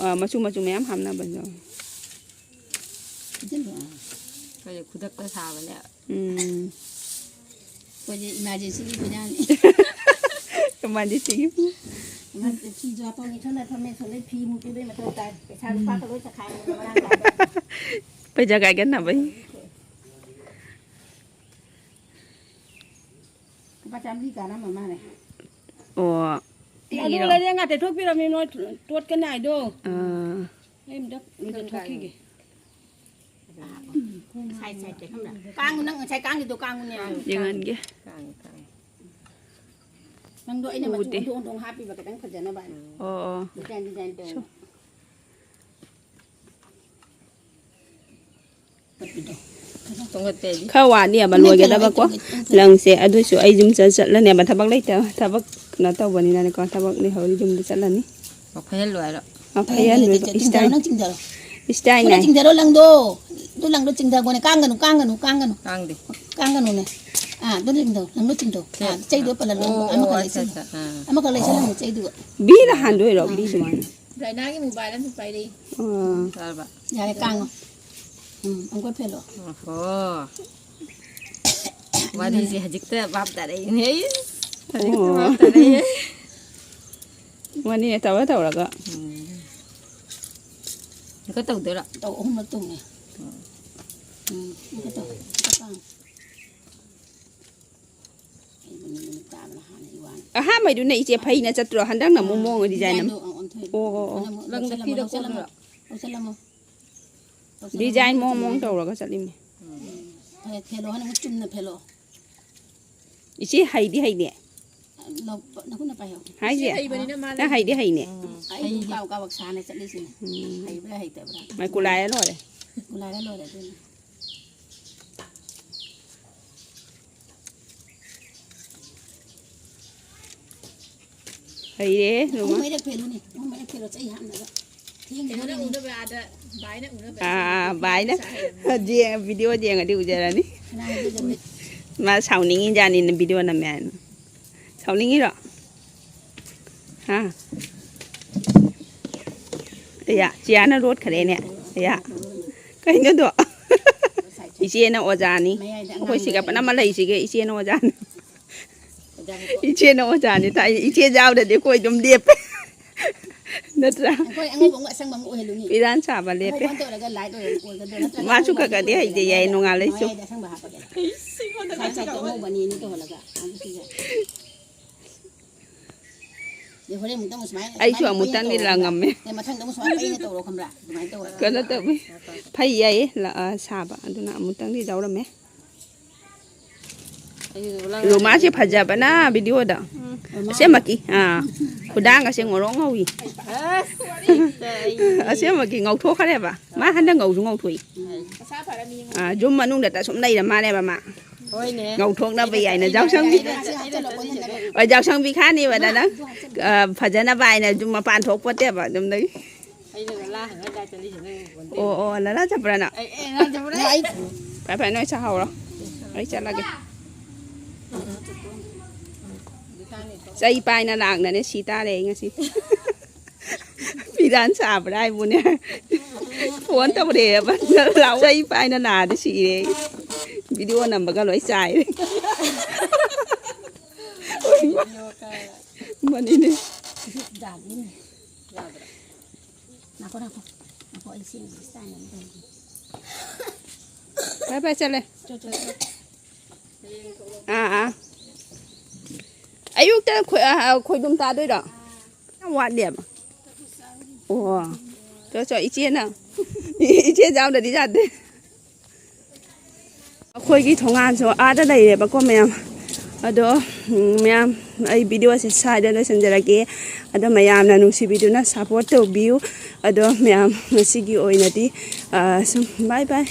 ꯑꯥ, ꯃꯆꯨ ꯃꯆꯨ ꯃꯌꯥꯝ ꯍꯥꯞꯅꯕꯅꯦ꯫ ꯍꯥꯞꯆꯤꯜꯂꯣ꯫ ꯑꯩꯈꯣꯏꯗꯤ ꯈꯨꯗꯛꯇ ꯁꯥꯕꯅꯦ꯫ ꯎꯝ꯫ ꯑꯩꯈꯣꯏꯗꯤ ꯏꯃꯥꯔꯖꯦꯟꯁꯤꯒꯤ ꯈꯨꯟꯖꯥꯡꯅꯤ꯫ ꯏꯃꯥꯔꯖꯦꯟꯁꯤꯒꯤ꯫ ꯐꯤꯁꯨ ꯍꯥꯞꯄꯝꯃꯤ, ꯁꯣꯝꯗ ꯐꯝꯃꯦ, ꯁꯣꯝꯗ ꯐꯤ ꯑꯃꯨꯛ ꯄꯤꯕꯩ ꯃꯊꯧ ꯇꯥꯏ꯫ ꯄꯩꯁꯥ ꯂꯨꯄꯥ ꯎꯝ꯫ ꯂꯣꯏ ꯆꯈꯥꯏꯔꯦ, ꯃꯔꯥꯡ ꯀꯥꯏꯅ꯫ ꯄꯩꯁꯥ ꯀꯥꯏꯒꯠꯅꯕꯩ꯫ ꯂꯨꯄꯥ ꯆꯥꯝꯃꯔꯤ ꯀꯥꯟꯅꯕ ꯃꯥꯜꯂꯦ꯫ ꯑꯣ꯫ ꯑꯗꯨ ꯂꯩꯔꯦ, ꯉꯥ ꯇꯩꯊꯣꯛꯄꯤꯔꯝꯃꯤ ꯅꯣꯏ ꯇꯣꯠꯀꯅꯤ ꯍꯥꯏꯗꯣ꯫ ꯑꯥ꯫ ꯑꯩ ꯑꯝꯇ ꯂꯨꯖꯊꯣꯛꯈꯤꯒꯦ꯫ ꯁꯥꯏ ꯁꯥꯏ ꯇꯩ ꯈꯪꯕ꯭ꯔꯥ? ꯀꯥꯡꯉꯨ, ꯅꯪ ꯉꯁꯥꯏ ꯀꯥꯡꯒꯤꯗꯣ ꯀꯥꯡꯉꯨꯅꯦ꯫ ꯌꯦꯡꯍꯟꯒꯦ꯫ ꯀꯥꯡꯉꯨ, ꯀꯥꯡꯉꯨ꯫ ꯅꯪꯗꯣ ꯑꯩꯅ ꯃꯆꯨ ꯎꯗꯦ꯫ ꯑꯣꯟꯊꯣꯛ ꯑꯣꯟꯊꯣꯛ ꯍꯥꯞꯄꯤꯕ ꯈꯤꯇꯪ ꯐꯖꯅꯕ ꯍꯥꯏꯅ꯫ ꯑꯣ, ꯑꯣ꯫ ꯗꯤꯖꯥꯏꯟ ꯗꯤꯖꯥꯏꯟ ꯇꯧꯅ꯫ ꯁꯣ꯫ ꯇꯞꯄꯤꯗꯣ꯫ ꯈꯔ ꯋꯥꯠꯂꯤꯑꯕ ꯂꯣꯏꯒꯗꯕꯀꯣ ꯂꯪꯁꯦ꯫ ꯑꯗꯨꯁꯨ ꯑꯩ ꯌꯨꯝ ꯆꯠ-, ꯆꯠꯂꯅꯦꯕ, ꯊꯕꯛ ꯂꯩꯇꯕ, ꯊꯕꯛ ꯀꯩꯅꯣ ꯇꯧꯕꯅꯤꯅꯅꯦꯀꯣ, ꯊꯕꯛ ꯂꯩꯍꯧꯔꯤ ꯌꯨꯝꯗ ꯆꯠꯂꯅꯤ꯫ ꯐꯩꯍꯜꯂꯣ ꯍꯥꯏꯔꯣ? ꯑ, ꯐꯩꯍꯟꯗꯣꯏꯕ꯫ ꯆꯤꯡꯊꯔꯣ, ꯏꯁꯇꯥꯏꯜ꯫ ꯅꯪ ꯆꯤꯡꯊꯔꯣ꯫ ꯏꯁꯇꯥꯏꯜꯅꯦ꯫ ꯅꯪ ꯆꯤꯡꯊꯔꯣ ꯂꯪꯗꯣ꯫ ꯑꯗꯨ ꯂꯪꯗꯣ ꯆꯤꯡꯊꯒꯣꯅꯦ꯫ ꯀꯥꯡꯒꯅꯨ, ꯀꯥꯡꯒꯅꯨ, ꯀꯥꯡꯒꯅꯨ꯫ ꯀꯥꯡꯗꯦ꯫ ꯀꯥꯡꯒꯅꯨꯅꯦ꯫ ꯑꯥ, ꯑꯗꯨ ꯆꯤꯡꯊꯧ, ꯂꯪꯗꯣ ꯆꯤꯡꯊꯧ꯫ ꯁꯦ꯫ ꯑꯥ, ꯆꯩꯗꯣ ꯄꯜꯍꯜꯂꯣ꯫ ꯑꯣ, ꯑꯣ, ꯑꯃꯈꯛ ꯑꯠꯆꯥ, ꯂꯩꯁꯤꯜꯂꯣ꯫ ꯑꯠꯆꯥ, ꯑꯥ꯫ ꯑꯃꯈꯛ ꯂꯩꯁꯤꯜꯂꯣ, ꯆꯩꯗꯨꯒ꯫ ꯕꯤꯅ ꯍꯥꯟꯗꯣꯏꯔꯣ? ꯕꯤ ꯁꯨꯃꯥꯏꯅ꯫ ꯗꯥꯏꯅꯥꯒꯤ ꯃꯣꯕꯥꯏꯜ ꯑꯃꯁꯨ ꯄꯥꯏꯔꯛꯏ꯫ ꯑꯥ꯫ ꯇꯥꯔꯕ? ꯌꯥꯔꯦ, ꯀꯥꯡꯉꯣ꯫ ꯎꯝ, ꯑꯃꯨꯛꯀ ꯐꯦꯜꯂꯣ꯫ ꯑꯣꯍꯣ꯫ ꯋꯥꯔꯤꯁꯦ ꯍꯧꯖꯤꯛꯇ ꯚꯥꯞ ꯇꯥꯔꯛꯏꯅꯦ꯫ ꯍꯧꯖꯤꯛꯇ ꯑꯣ꯫ ꯚꯥꯞ ꯇꯥꯔꯛꯏꯅꯦ꯫ ꯃꯅꯤ ꯇꯧꯔ ꯇꯧꯔꯒ꯫ ꯎꯝ꯫ ꯑꯃꯨꯛꯀ ꯇꯧꯗꯣꯏꯔꯣ? ꯇꯧ, ꯑꯍꯨꯝꯂꯛ ꯇꯧꯅꯦ꯫ ꯎꯝ꯫ ꯎꯝ, ꯑꯃꯨꯛꯀ ꯇꯧ꯫ ꯑꯃꯨꯛꯀ ꯇꯧ꯫ ꯑꯩꯕꯨ ꯅꯨꯃꯤꯠ ꯇꯥꯕꯅ ꯍꯥꯟꯅ ꯏꯋꯥꯅꯤ꯫ ꯑꯍꯥꯟꯕꯩꯗꯨꯅ ꯏꯆꯦ ꯐꯩꯅ ꯆꯠꯇ꯭ꯔꯣ? ꯍꯟꯗꯛꯅ ꯑꯃꯨꯛ ꯑꯥ, ꯃꯑꯣꯡ ꯗꯤꯖꯥꯏꯟ ꯗꯤꯖꯥꯏꯟꯗꯣ, ꯑꯃꯨꯛ꯫ ꯑꯥ, ꯑꯣꯟꯊꯣꯛꯏꯕ꯫ ꯑꯣ, ꯑꯣ, ꯑꯣ꯫ ꯂꯪꯗ ꯂꯧꯁꯜꯂꯝꯃꯣ, ꯐꯤꯗ ꯂꯧꯁꯜꯂꯝꯃꯣ, ꯀꯣꯟꯗꯣꯏꯔꯣ? ꯂꯧꯁꯜꯂꯝꯃꯣ꯫ ꯗꯤꯖꯥꯏꯟ ꯃꯑꯣꯡ ꯃꯑꯣꯡ ꯇꯧꯔꯒ ꯆꯠꯂꯤꯅꯦ꯫ ꯎꯝ꯫ ꯐꯦ-, ꯐꯦꯜꯂꯣ ꯍꯥꯏꯅ ꯑꯃꯨꯛ ꯆꯨꯝꯅ ꯐꯦꯜꯂꯣ꯫ ꯏꯆꯦ ꯍꯩꯗꯤ ꯍꯩꯅꯦ꯫ ꯂꯧ-, ꯅꯈꯨꯠꯅ ꯄꯥꯏꯍꯧ꯫ ꯍꯥꯏꯁꯦ? ꯏꯆꯦ ꯍꯩꯕꯅꯤꯅ ꯃꯥ ꯅꯪ ꯍꯩꯗꯤ ꯍꯩꯅꯦ꯫ ꯎꯝ꯫ ꯑꯩ ꯑꯗꯨꯝ ꯀꯥꯕꯛ ꯀꯥꯕꯛ ꯁꯥꯅ ꯆꯠꯂꯤꯁꯤꯅꯦ꯫ ꯎꯝ꯫ ꯍꯩꯕ꯭ꯔꯥ ꯍꯩꯇꯕ꯭ꯔꯥ? ꯃꯥꯏ ꯀꯨꯂꯥꯏꯔ ꯂꯣꯏꯔꯦ꯫ ꯀꯨꯂꯥꯏꯔ ꯂꯣꯏꯔꯦ ꯑꯗꯨꯅ꯫ ꯍꯩꯔꯦ, ꯔꯣꯃꯥ꯫ ꯑꯍꯨꯝ ꯃꯔꯤꯔꯛ ꯐꯦꯜꯂꯨꯅꯦ, ꯑꯍꯨꯝ ꯃꯔꯤꯔꯛ ꯐꯦꯜꯂꯣ, ꯆꯩ ꯍꯥꯞꯅꯕ꯫ ꯊꯦꯡꯗꯅꯕꯅꯤ꯫ ꯀꯩꯅꯣꯅ ꯎꯅꯕ ꯑꯥꯗ, ꯚꯥꯏꯅ ꯎꯅꯕ꯫ ꯑꯥ, ꯑꯥ, ꯚꯥꯏꯅ꯫ ꯌꯦꯡ-, video ꯌꯦꯡꯉꯗꯤ ꯎꯖꯔꯅꯤ꯫ ꯀꯅꯥ ꯎꯅꯗꯣꯏꯕ? ꯃꯥ ꯁꯥꯎꯅꯤꯡꯉꯤꯖꯥꯠꯅꯤꯅ video ꯅꯝꯃꯦ ꯍꯥꯏꯅ꯫ ꯁꯥꯎꯅꯤꯡꯉꯤꯔꯣ? ꯍꯥ? ꯑꯌꯥ, ꯆꯤꯌꯥꯅ ꯂꯣꯠꯈ꯭ꯔꯦꯅꯦ꯫ ꯑꯌꯥ꯫ ꯀꯩꯅꯣꯗꯣ? ꯏꯆꯦꯅ ꯑꯣꯖꯥꯅꯤ꯫ ꯑꯩꯈꯣꯏ ꯁꯤꯒ ꯄꯅꯝ ꯑꯃ ꯂꯩꯁꯤꯒꯦ, ꯏꯆꯦꯅ ꯑꯣꯖꯥꯅꯤ꯫ ꯏꯆꯦꯅ ꯑꯣꯖꯥꯅꯤ ꯇꯥꯛꯏ꯫ ꯏꯆꯦ ꯌꯥꯎꯗ꯭ꯔꯗꯤ ꯑꯩꯈꯣꯏ ꯑꯗꯨꯝ ꯂꯦꯞꯄꯦ꯫ ꯅꯠꯇ꯭ꯔꯥ? ꯑꯩꯈꯣꯏ ꯑꯉꯧꯕ ꯑꯃꯒ ꯑꯁꯪꯕ ꯑꯃꯒ ꯑꯣꯏꯍꯜꯂꯨꯅꯤ꯫ ꯐꯤꯔꯥꯟ ꯁꯥꯕ ꯂꯦꯞꯄꯦ꯫ ꯑꯉꯧꯕ ꯑꯃ ꯇꯧꯔꯒ light ꯑꯣꯏꯔ-, ꯑꯣꯏꯒꯗ꯭ꯔꯣ? ꯅꯠꯇ꯭ꯔꯒ ꯃꯥꯁꯨ ꯑꯉꯧꯕ ꯈꯔ ꯈꯔꯗꯤ ꯑꯃ ꯍꯩꯖꯩ ꯌꯥꯏ, ꯑꯣꯏꯍꯜꯂꯒ ꯅꯣꯡꯉꯥꯜꯂꯛꯏꯁꯨ꯫ ꯃꯌꯥꯏꯗ ꯑꯁꯪꯕ ꯍꯥꯄꯒꯦ꯫ ꯁꯥꯏꯠ ꯁꯥꯏꯠꯇ ꯑꯉꯧꯕ ꯑꯅꯤ ꯑꯅꯤ ꯇꯧꯍꯜꯂꯒ꯫ ꯑꯗꯨꯁꯨ ꯌꯥꯏ꯫ ꯑꯗꯩ ꯍꯣꯔꯦꯟ ꯑꯃꯨꯛꯇꯪ ꯁꯨꯃꯥꯏꯅ, ꯑꯩꯁꯨ ꯁꯨꯃꯥꯏꯅ ꯑꯃꯨꯛꯇꯪꯗꯤ ꯄꯩꯅ ꯇꯧꯔꯒ ꯂꯪꯉꯝꯃꯦ꯫ ꯑꯗꯩ ꯃꯊꯪꯗ ꯑꯃꯨꯛ ꯁꯨꯃꯥꯏꯅ ꯄꯩꯅ ꯇꯧꯔꯣ ꯈꯪꯕ꯭ꯔꯥ? ꯑꯗꯨꯃꯥꯏꯅ ꯇꯧꯔꯒ꯫ ꯀꯩꯅꯣ ꯇꯧꯋꯤ꯫ ꯐꯩ ꯌꯥꯏꯌꯦ, ꯂ-, ꯑ, ꯁꯥꯕ꯫ ꯑꯗꯨꯅ ꯑꯃꯨꯛꯇꯪꯗꯤ ꯂꯧꯔꯝꯃꯦ꯫ ꯑꯩꯁꯨ ꯂꯪ-, ꯔꯣꯃꯥꯁꯦ ꯐꯖꯕꯅ videoꯗ꯫ ꯎꯝ, ꯔꯣꯃꯥ꯫ ꯑꯁꯦꯡꯕꯀꯤ꯫ ꯑꯥ꯫ ꯈꯨꯗꯥꯡꯒꯁꯦ ꯉꯧꯔꯣꯛ ꯉꯧꯏ꯫ ꯑꯁ, ꯍꯦꯛꯇ ꯑꯩ ꯑꯁꯦꯡꯕꯒꯤ ꯉꯧꯊꯣꯛꯈ꯭ꯔꯦꯕ꯫ ꯃꯥ ꯍꯟꯗꯛ ꯉꯧꯁꯨ ꯉꯧꯊꯣꯛꯏ꯫ ꯎꯝ꯫ ꯑꯥ, ꯌꯨꯝ ꯃꯅꯨꯡꯗꯇ ꯁꯨꯝ ꯂꯩꯔ ꯃꯥꯜꯂꯦꯕ ꯃꯥ꯫ ꯍꯣꯏꯅꯦ꯫ ꯉꯧꯊꯣꯛꯅꯕ ꯍꯥꯏꯅ ꯌꯥꯎꯁꯪꯕꯤ꯫ ꯍꯣꯏ, ꯌꯥꯎꯁꯪꯕꯤ ꯈꯥꯅꯤꯕꯗ ꯅꯪ, ꯑ, ꯐꯖꯅꯕ ꯍꯥꯏꯅ ꯌꯨꯝ ꯃꯄꯥꯟ ꯊꯣꯛꯄꯣꯠꯇꯦꯕ ꯌꯨꯝꯗꯒꯤ꯫ ꯑꯩꯅ ꯂꯥ ꯍꯪꯉ ꯀꯥꯏ ꯆꯠꯂꯤꯁꯦ ꯅꯪ ꯎꯕ ꯅꯠꯇꯦ꯫ ꯑꯣ, ꯑꯣ, ꯂꯂꯥ ꯆꯠꯄ꯭ꯔꯥ ꯅꯪ? ꯑꯩ ꯑꯩ ꯂꯥ ꯆꯠꯄ꯭ꯔꯥ? ꯐꯔꯦ ꯐꯔꯦ, ꯅꯣꯏ ꯆꯥꯍꯧꯔꯣ, ꯑꯩ ꯆꯠꯂꯒꯦ꯫ ꯆꯩ ꯄꯥꯏꯅ ꯂꯥꯛꯅꯅꯦ ꯁꯤ ꯇꯥꯔꯦ ꯑꯩ ꯉꯁꯤ꯫ ꯐꯤꯔꯥꯟ ꯁꯥꯕ꯭ꯔꯥ ꯍꯥꯏꯕꯨꯅꯦ꯫ ꯐꯣꯟ ꯇꯧꯔꯛꯑꯦꯕ꯫ ꯂꯥꯎ, ꯆꯩ ꯄꯥꯏꯅ ꯂꯥꯛꯑꯗꯤ ꯁꯤꯔꯦ ꯑꯩ꯫ ꯚꯤꯗꯤꯑꯣ ꯅꯝꯕꯒ ꯂꯣꯏ ꯆꯥꯏꯔꯦ꯫ ꯃꯅꯤꯅꯦ꯫ ꯉꯥꯏꯈꯣ, ꯉꯥꯏꯈꯣ꯫ ꯉꯥꯏꯈꯣ, ꯑꯩ ꯁꯤ ꯏꯪꯂꯤꯁ ꯇꯥꯏꯝ ꯑꯃ ꯇꯧꯒꯦ꯫ ꯐꯔꯦ ꯐꯔꯦ, ꯆꯠꯂꯦ꯫ ꯑꯥ, ꯑꯥ꯫ ꯑꯌꯨꯛꯇ ꯈꯣꯏ-, ꯑ, ꯑ, ꯈꯣꯏꯗꯨꯝ ꯇꯥꯗꯣꯏꯔꯣ? ꯌꯥꯝ ꯋꯥꯠꯂꯤꯕ꯫ ꯑꯣ꯫ ꯆꯣ, ꯆꯣ, ꯏꯆꯦꯅ꯫ ꯏꯆꯦ ꯌꯥꯎꯗ꯭ꯔꯗꯤ ꯌꯥꯗꯦ꯫ ꯑꯩꯈꯣꯏꯒꯤ ꯊꯣꯡꯒꯥꯟꯁꯨ ꯑꯥꯗ ꯂꯩꯔꯦꯕꯀꯣ, ꯃꯌꯥꯝ꯫ ꯑꯗꯣ, ꯎꯝ, ꯃꯌꯥꯝ, ꯑꯩ ꯚꯤꯗꯤꯑꯣꯁꯦ ꯁ꯭ꯋꯥꯏꯗ ꯂꯣꯏꯁꯤꯟꯖꯔꯒꯦ꯫ ꯑꯗꯣ ꯃꯌꯥꯝꯅ ꯅꯨꯡꯁꯤꯕꯤꯗꯨꯅ ꯁꯞꯄꯣꯔꯠ ꯇꯧꯕꯤꯌꯨ꯫ ꯑꯗꯣ ꯃꯌꯥꯝ, ꯉꯁꯤꯒꯤ ꯑꯣꯏꯅꯗꯤ, ꯑ, ꯁꯨꯝ bye bye꯫